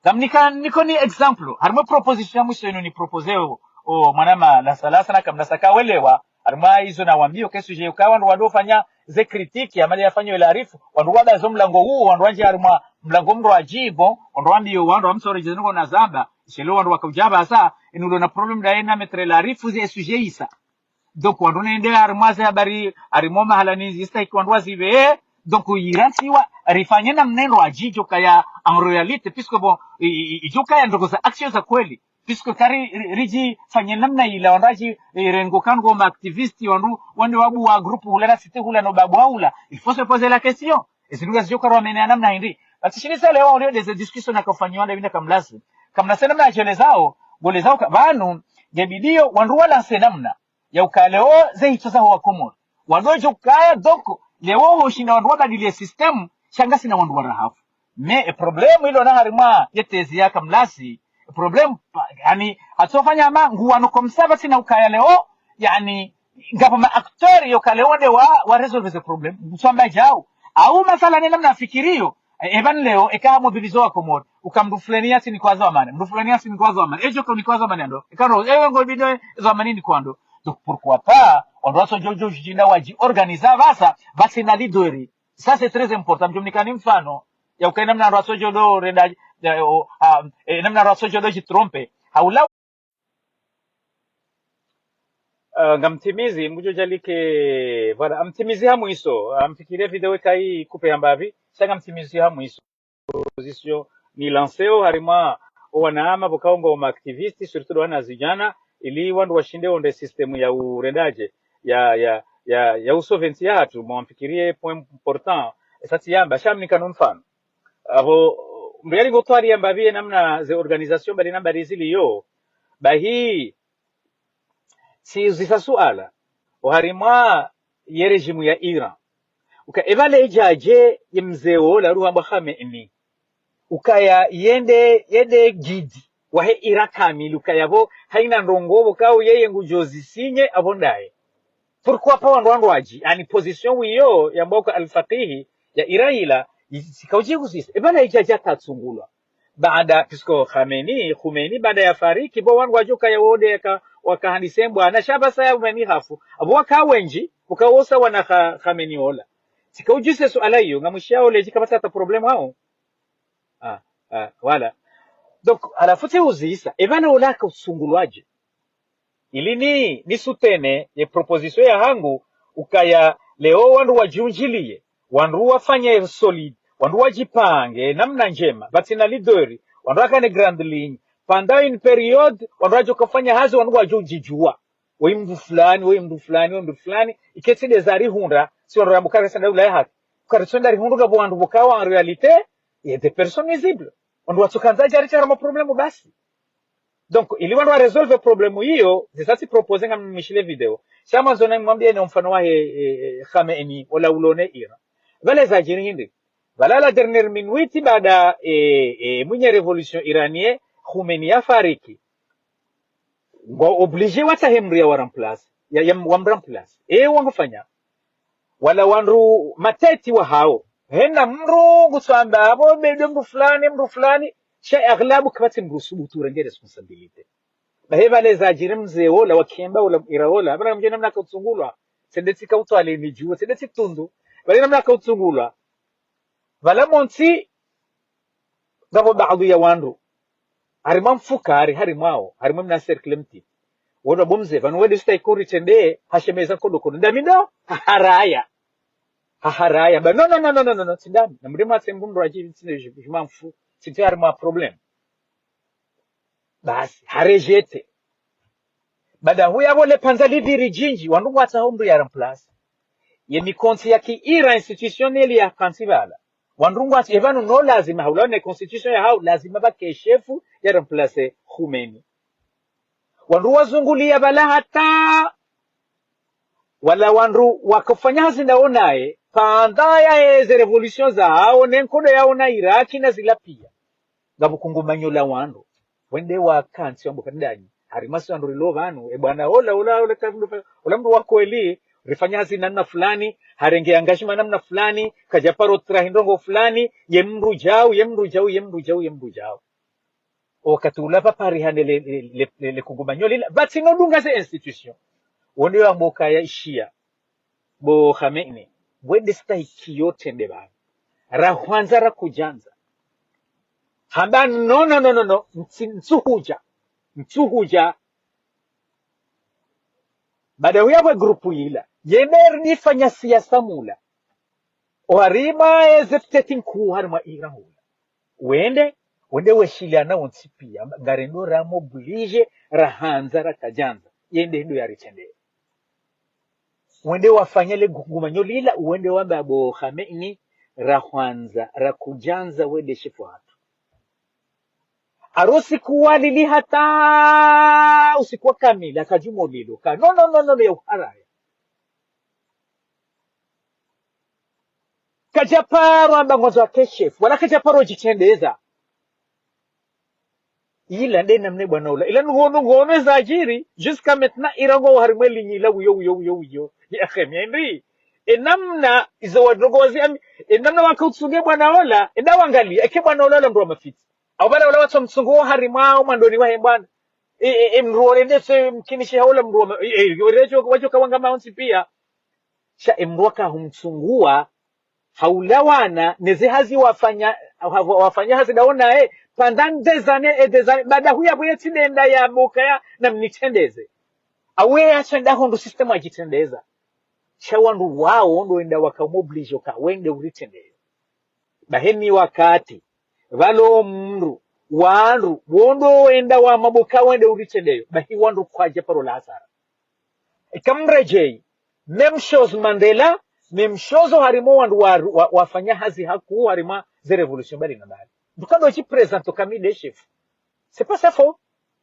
Ngamnika, niko ni exemple. Harimwa proposition ya mwiso inu ni proposer o, o mwanama Lasa Lasa na kamnasa kawelewa. Harimwa izo na wambiyo ke sujet uka wandru wandofanya ze critique, amali yafanya El Arif, wandru wada zo mlango huo, wandru wandji harimwa mlango mndru ajibu, wandru wambiyo, wandru wamsore jezi niko na zamba, shelo wandru wakaujaba sa, inu ndo na problème da yena maître El Arif, ze sujet isa. Donc, wandru nende harimwa ze habari, harimwa mahala ni zistahiki wandru wazive. Donc, irantsiwa, rifanye namna ndo adjidjo kaya en réalité, puisque bon, i, i, idjo kaya ndrongo za action za kweli. Puisque kari, ri, ridjifanye namna ila, wandru adji, eh, rengo kango ma activistes, wandru, wande wabu wa groupe hula na site hula no babu wa hula. Il faut se poser la question. Ezi ndrongo zidjo karwa mene ya namna hindri. Basi shini sa leo, au lieu de ze discussion na kafanyiwa nda wina kamlasi. Kamlasi namna adjelezao, golezao ka, pvanu, nge bidiyo, wandru walanse namna ya ukaya leo ze hitswa za ho wa Komori. Wandru wadjo ukaya, donc, leo hoshinda wandru wabadili ye système, sha ngasina wandru warahafu. Mais, ye problème ilo na harimwa ye tezi ya kamlasi, ye problème, pa, yani, hatsofanya ma, nguwano comme ça, pvatsina ukaya leo, yani, ngapvo ma acteurs yo ka leo nde wa, wa résoudre ze problème, ngutsamba djau. Au masala ne namna afikiriyo, e, epvanu leo, eka mobiliser wa Komori, uka mndru fulani yatsi nikwazo amani, mndru fulani yatsi nikwazo amani, edjo ko nikwazo amani ando, eka no, ewe ngo bino zo amani nikwando. Donc, pourquoi pas, wandru watsodjo djo djinda wadji organiser pvasa, pvatsina leader. Ça, c'est très important. Mdjo mnikani mfano, ya uka namna wandru watsodjo do renda, ya, o, ah, eh, namna wandru watsodjo do djitromper. Haula Ah, ngamtimizi, mdjo djalike, voilà, amtimizi ha mwiso, amfikirie video eka ikupe ya mbapvi, sha ngamtimizi ha mwiso. Proposition ni lanceo harimwa o wanama pvo kaongo ma activistes, surtout ndo wana zidjana, ili wandru washinde wonde système ya urendadje, ya, ya, ya, ya usauver ntsi yahatru, mwamfikirie point important, esati yamba, sha mnikano mfano. Apvo, mndru yalingo twari yamba pviye namna ze organisation mbali na mbali ziliyo, bahi, tsi uzisa suala, oharimwa ye régime ya Iran. Uka epvale idjadje ye mze wola ruhambwa Khamenei. Ukaya yende, yende guide wahe Iran kamili, ukaya pvo, haina ndrongo pvo kao yeye ngudjo zisinye apvo ndaye. Pourquoi pas wandru wandru wadji, yani position wiyo, yambwa uka Al-Faqihi, ya Iran ila, i-, tsika udji kuzisa. Epvale idjadje katsungulwa. Baada, puisque Khamenei, Khomeini, baada ya fariki, pvo wandru wadjo kaya wode yaka, waka handise mbwana, sha pvasa ya Khomeini hafu. Apvo waka wendji, uka wosa wana Kha-, Khamenei ola. Tsika udjuse suala iyo, ngamwishiya ole, djika pvasa ata problème hao. Ah, ah, voilà. Donc, halafu tsi uzisa, epvale ola katsungulwadje. Ili ni, ni soutenir ye proposition yahangu, ukaya leo wandru wadjundjiliye, wandru wafanye solide, wandru wadjipange namna ndjema, pvatsina leader, wandru wakane grande ligne, pendant une période, wandru wadjo kafanya hazi, wandru wadjundjidjuwa. Woyi mndru fulani, woyi mndru fulani, woyi mndru fulani, iketsi nde zarihundra, si wandru rambuka resa nda ula ya haki. Ukaritsonda rihundru ngapvo wandru pvo kao en réalité, il y a des personnes nuisibles. Wandru watsukandza djari tsara ma problème basi. Donc, ili wandru wa résolve problème iyo, zisatsi proposer ngamwishile video. Sha mwandzo na mwambie ne mfano wahe, e, e, Khamenei, ola ulone Iran. Pvale zadjiri hindri. Pvala la dernière minute baada, e, e, mwinyi révolution iranienne, Khomeini ya fariki. Ngo obligé watsahe mndru ya wa remplace, ya, ya wa mremplace. E, wangofanya. Wala wandru mateti wahao. Hena mndru ngutsamba, apvo bedo mndru fulani, mndru fulani. Sha aghlabu kapvatsi mndru subutu urenge responsabilité. Bahi pvale zadjiri mze wola, wakemba wola, Iran wola. Pvala mdjeni namna kautsungulwa. Tsende tsika utwale nidjuwe, tsende tsitundu. Pvale namna kautsungulwa. Pvala montsi, ngapvo baadhi ya wandru. Harimwa mfukare, harimwawo, harimwa mna cercle mtiti. Wona bo mze, pvanu wende sita ikori tsende, hashemeza nkodo kono. Ndami ndo, haharaya. Haharaya. Ba, no, no, no, no, no, no, tsi ndami. Na mndru mwatse mndru mndru adjiri, tsine ju-, juma mfu, tsitsi harimwa problème. Basi, ha rejeter. Baada huya pvo le pvandza liviri djindji, wandru ngwatsaho mndru ya remplace. Ye mikontsi ya ki Iran institutionnel ya kantsi pvala. Wandru ngwatsi, epvanu no lazima, hawula ne constitution yahao, lazima pvake shefu ya remplace Khomeini. Wandru wazunguliya pvala hata, wala wandru wakafanya hazi ndawo naye, pvanda ya eze révolution zahao, ne nkodo yahao na Iraki na zila piya. Ngapvo kungumanyo la wandru. Wende wakantsi wambe ukaya ndanyi. Harimwa si wandru rilo pvanu, e bwana ola, ola, ola, ka mndru fa-, ola mndru wa kweli, rifanya hazi namna fulani, harenge engagement namna fulani, kadja paro trahi ndrongo fulani, ye mndru djau, ye mndru djau, ye mndru djau, ye mndru djau. Wakati ula pvapvariha ne le, le, le, le, le kungumanyo lila, pvatsina udunga ze institution. Wende wambe ukaya ishiya. Bo Khomeini, wende stahiki yo trende pvanu. Rahwandza rakudjandza. Hamba no, no, no, no, no, ntsi-, ntsuhudja. Ntsuhudja. Baada huya pvwe grupu yila, yende ridifanya siyasa mula. Oharimwa eze tete nkuu harimwa Iran hula. Wende, wende weshiliana wontsi piya, ngarendo ramobilije, rahandza, rakadjandza. Yende ndo yaritrende. Wende wafanya le gungumanyo lila, wende wambe bo Khomeini, rahwandza, rakudjandza, wende shefu hatru. Aro usiku walili hata usiku wa kamili, akadjumo lilo, ka, no, no, no, no, no, ya uharaya. Kadja paro amba ngwandzo ake shefu, wala kadja paro djitrendeza. Ila nde namna bwana ula. Ila nungo, nungo, no zadjiri, jusqu'à maintenant, irango harimwe linyi la uyo, uyo, uyo, uyo. Ya khemi, Henry. E namna, izo wadrogo wazi, ami, e namna waka utsunge bwana ola, enda wangalia, eke bwana ola ola mndru wa mafitsi. Au pvala ola watso mtsungu wo harimwa, o mwandoni wahe bwana. E, e, e mndru orende se mkinishi haola mndru wa ma-, e, e, orejo, wajo kawanga maontsi piya. Sha e mndru waka humtsunguwa, haulawana, neze hazi wafanya, wa-, wa-, wafanya hazi ndawo naye, pendant des années et des années, baada huya pvwe tsi nde nda yambe ukaya, namnitrendeze. Awe ya tsenda hondro système adjitrendeza. Sha wandru wawo ndo wenda wakamobilije uka wende uritrendeze. Bahi ni wakati, pvalo mndru, wandru, wo ndo wenda wambe uka wende uritrendeyo, bahi wandru kwadja paro la hasara. Eka mredjeyi, même chose Mandela, même chose harimwa wandru wa, wa, wafanya hazi hakuu harimwa ze révolution mbali na mbali. Nduka ndo djiprésente uka mi nde shefu. C'est pas ça faux.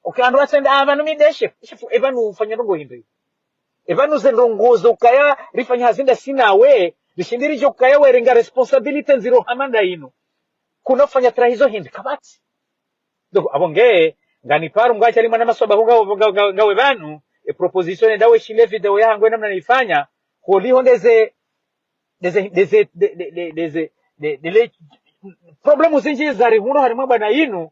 Ok, wandru watsende, ah, pvanu mi nde shefu. Shefu, epvanu ufanya ndrongo hindri. Epvanu ze ndrongo zo ukaya, rifanya hazi ndasi nawe, rishindi ridjo ukaya werenga responsabilité ndziro hama nda inu. Kuna ufanya trahi zo hindri, kapvatsi. Donc, apvo nge, ngani paro mngwadja limwa na maswaba ho nga, nga, nga, ngawe pvanu, e proposition ndawe shile vidéo yahangu e namna nifanya, holiho ndeze, ndeze, ndeze, nde, nde, nde, ndeze, nde, nde le, problème zindji zarihundro harimwa bwana inu,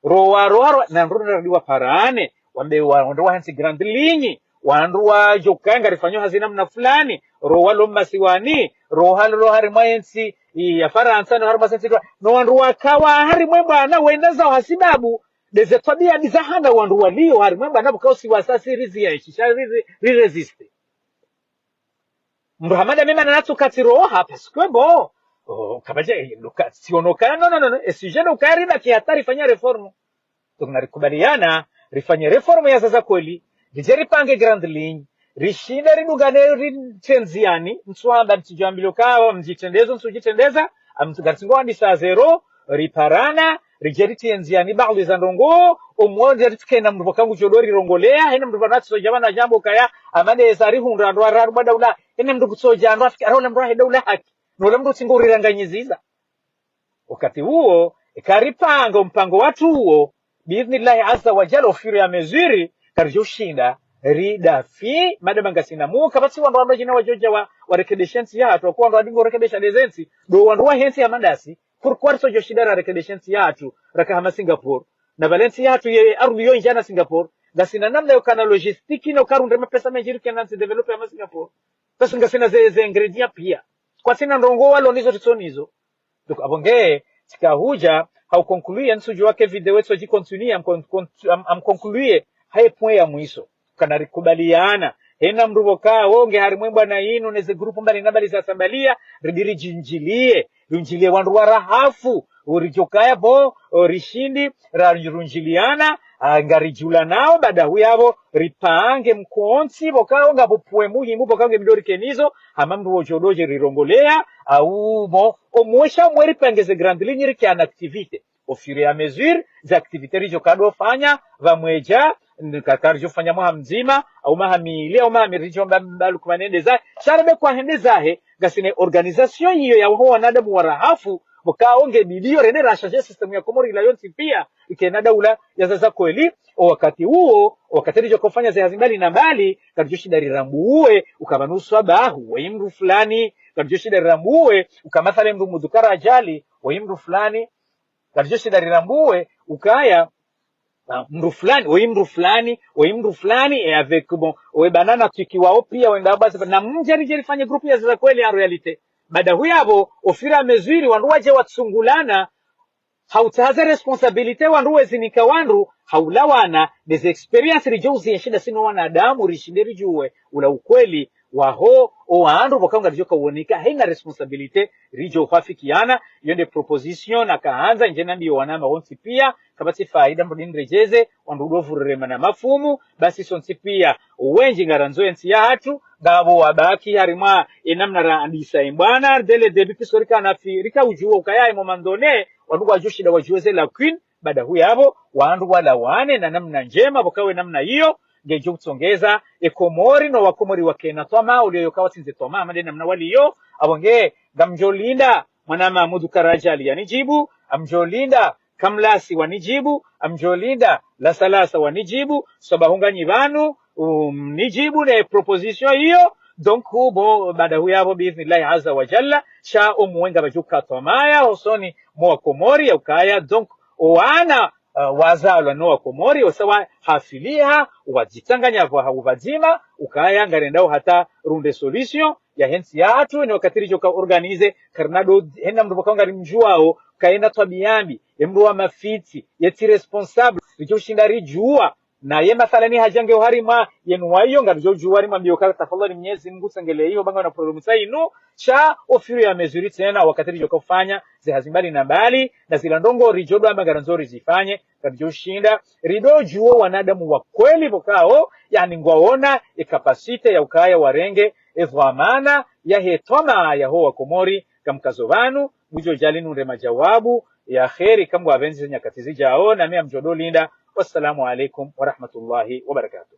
rowa, rowa, rowa, na ndro nda radiwa parane, wambe wa, wandru wa hentsi grande ligne, wandru wadjo ukaya ngarifanyo hazi namna fulani, rowa lo masiwani, rowa lo harimwa entsi, i, ya Farantsa, no harimwa entsi, no wandru wakawa harimwa bwana, wenda zawo hasibabu, ndeze twabiya ndizahana wandru waliyo harimwa bwana, buka usiwasa si rizi ya ishi, sha rizi, ri résister. Mndru hama nda mi mana natsu katsi roha, parce que bon, oh, kapvadja, eh, ndo ka, siono ukaya, non, non, non, non, e sujet ndo ukaya ribaki hata rifanya réforme. Donc, narikubaliana, rifanye réforme ya zaza kweli, ridje ripange grande ligne, rishinde ridungane ritrendze ndziani, ntsu hamba ntsidjo ambilwa uka, mdjitrendeze, ntsudjitrendeza, am, ngaritsingo wandisa zéro, riparana, ridje ritrendze ndziani, baadhwi za ndrongo, omwonde ritsikena mndru pvwa kangu djodori rongoleya, hena mndru pvanu atsodja pvanu adjambe ukaya, amane eza rihundra, ndo araru bwa daula, hena mndru kutsodja, ndo afika, ara ola mndru wahe daula haki, no ola mndru tsingo uriranganyiziza. Wakati uwo, eka ripanga ompango watru uwo, biidhnillahi azza wa jalla, au fur et à mesure, karidjo shinda, ridafi, madama ngasina muka, kapvatsi wandru wandru wadjina wadjodja wa, warekebeshe ntsi yahatru, wako wandru wadingo rekebesha ndeze ntsi, ndo wandru wa hentsi hama ndasi, pourquoi ritsodjo shinda rarekebeshe ntsi yahatru, raka hama Singapore. Na pvale ntsi yahatru ye ardhwi yo ndjana Singapore, ngasina namna yo kana logistique, no karundre mapesa mendji rikena ntsi développé hama Singapore. Parce que ngasina ze, ze ingrédients piya. Kwatsina ndrongo walo nizo ritso nizo. Donc, apvo nge, tsika hudja, ha uconclure, ntsudjuwa ke vidéo etsodji continuer, am con-, con-, am, am conclure, ha e point ya mwiso. Kana rikubaliana. Hena mndru pvoka, wo nge harimwa bwana inu, neze groupe mbali na mbali zasambaliya, ridi ridjindjilie, rundjilie wandru wa rahafu, uridjokaya pvo, o rishindi, ra, rundjiliana, Ah, ngaridjulanao, baada huyapvo, ripange mkontsi, pvokao ngapvo pvwe muhimu, pvokao nge midori kenizo, hama mndru wodjo dodje rirongoleya, au mo, omwesha mwe ripange ze grande ligne rike en activité. Au fur et à mesure, ze activité ridjo kado fanya, pvamwedja, n-, ka-, karidjo fanya mwaha mdzima, au maha mili, au maha mili ridjo mba, mba Lukman hende zahe, sha rebe kwa hende zahe, ngasina organisation iyo ya waho wanadamu warahafu, pvokao nge bidiyo rene ra changer système ya Komori ila yontsi pia, ikena daula ya zaza kweli, o wakati uwo, o wakati ridjo kofanya ze hazi mbali na mbali, karidjo shinda rirambuwe, uka pvanu swabahu, weyi mndru fulani, karidjo shinda rirambuwe, uka mathala mndru mudhukara ajali, weyi mndru fulani, karidjo shinda rirambuwe, ukaya, ah, mndru fulani, weyi mndru fulani, weyi mndru fulani, et avec, bon, we banana tiki wao pia wenda basi, na mndru ridje rifanye groupe ya zaza kweli en réalité. Baada huyapvo, au fur et à mesure, wandru wadje watsungulana, hautsaha ze responsabilité wandru wezinika wandru, haulawana, nde ze expérience ridjo uzienshi nda sino wanadamu, rishinde ridjuwe, ula ukweli, waho, o wandru, pvokao ngaridjo kawonika, hena responsabilité, ridjo hwafikiana, iyo nde proposition, na kahandza, ndje nambiyo wanama wontsi pia, kapvatsi faida mndru nindredjeze, wandru ndo vururema na mafumu, basi sontsi pia, wendji ngarandzo entsi yahatru, ngapvo wabaki harimwa enamna raandisa embwana, dès le début, puisque rika nafi, rika udjuwa ukaya emo mandone, wandru wadjo shinda wadjuwe ze lacunes, baada huyapvo, wandru walawane na namna ndjema, pvokawe namna iyo, ngedjo utsongeza, e Komori no Wakomori wakena twamaa, uliyo yoka watsindze twamaa, made namna waliyo, apvo nge, ngamdjo linda, mwana Mahamudu Karajali yanidjibu, ngamdjo linda, Kamlasi wanidjibu, ngamdjo linda, Lasalasa wanidjibu, swabahu nganyi pvanu, um, nidjibu ne proposition iyo, donc, bo, baada huyapvo, biidhnillahi azza wa jalla, sha omwenga pvadjo katwamaya, hosoni mwa Wakomori, ya ukaya, donc, owana, uh, wazalwa no Wakomori, osa wahafiliha, wadzitsanganya pvwaha upvadzima, ukaya, ngarendao hata runde solution, ya hentsi yahatru, ne wakati ridjo ka organiser, karina do, hena mndru pvokao ngarimdjuwao, kayena twabiya mbi, ye mndru wa mafitsi, ye tsi responsable, ridjo shinda ridjuwa, na ye mathalani hadja nge oharimwa, yenu wayo, ngaridjo djuwa rimwambiyo ka tafadhali Mnyezi Mngu tsengele iyo, banga na problème sa inu, sha au fur et à mesure tsena, wakati ridjo kofanya, ze hazi mbali na mbali, na zila ndrongo ridjo dwa amba ngarandzo rizifanye, ngaridjo shinda, rido djuwa wanadamu wa kweli pvokao, yani ngwaona, e capacité ya ukaya warenge, e dhwamana, yahe twamaa yaho Wakomori, kamkazo pvanu, mudjo djali nunde majawabu, ya kheri, kamwa pvendzi ze nyakati zidjao, nami ngamdjo do linda. Wassalamu alaikum wa rahmatullahi wa barakatuh.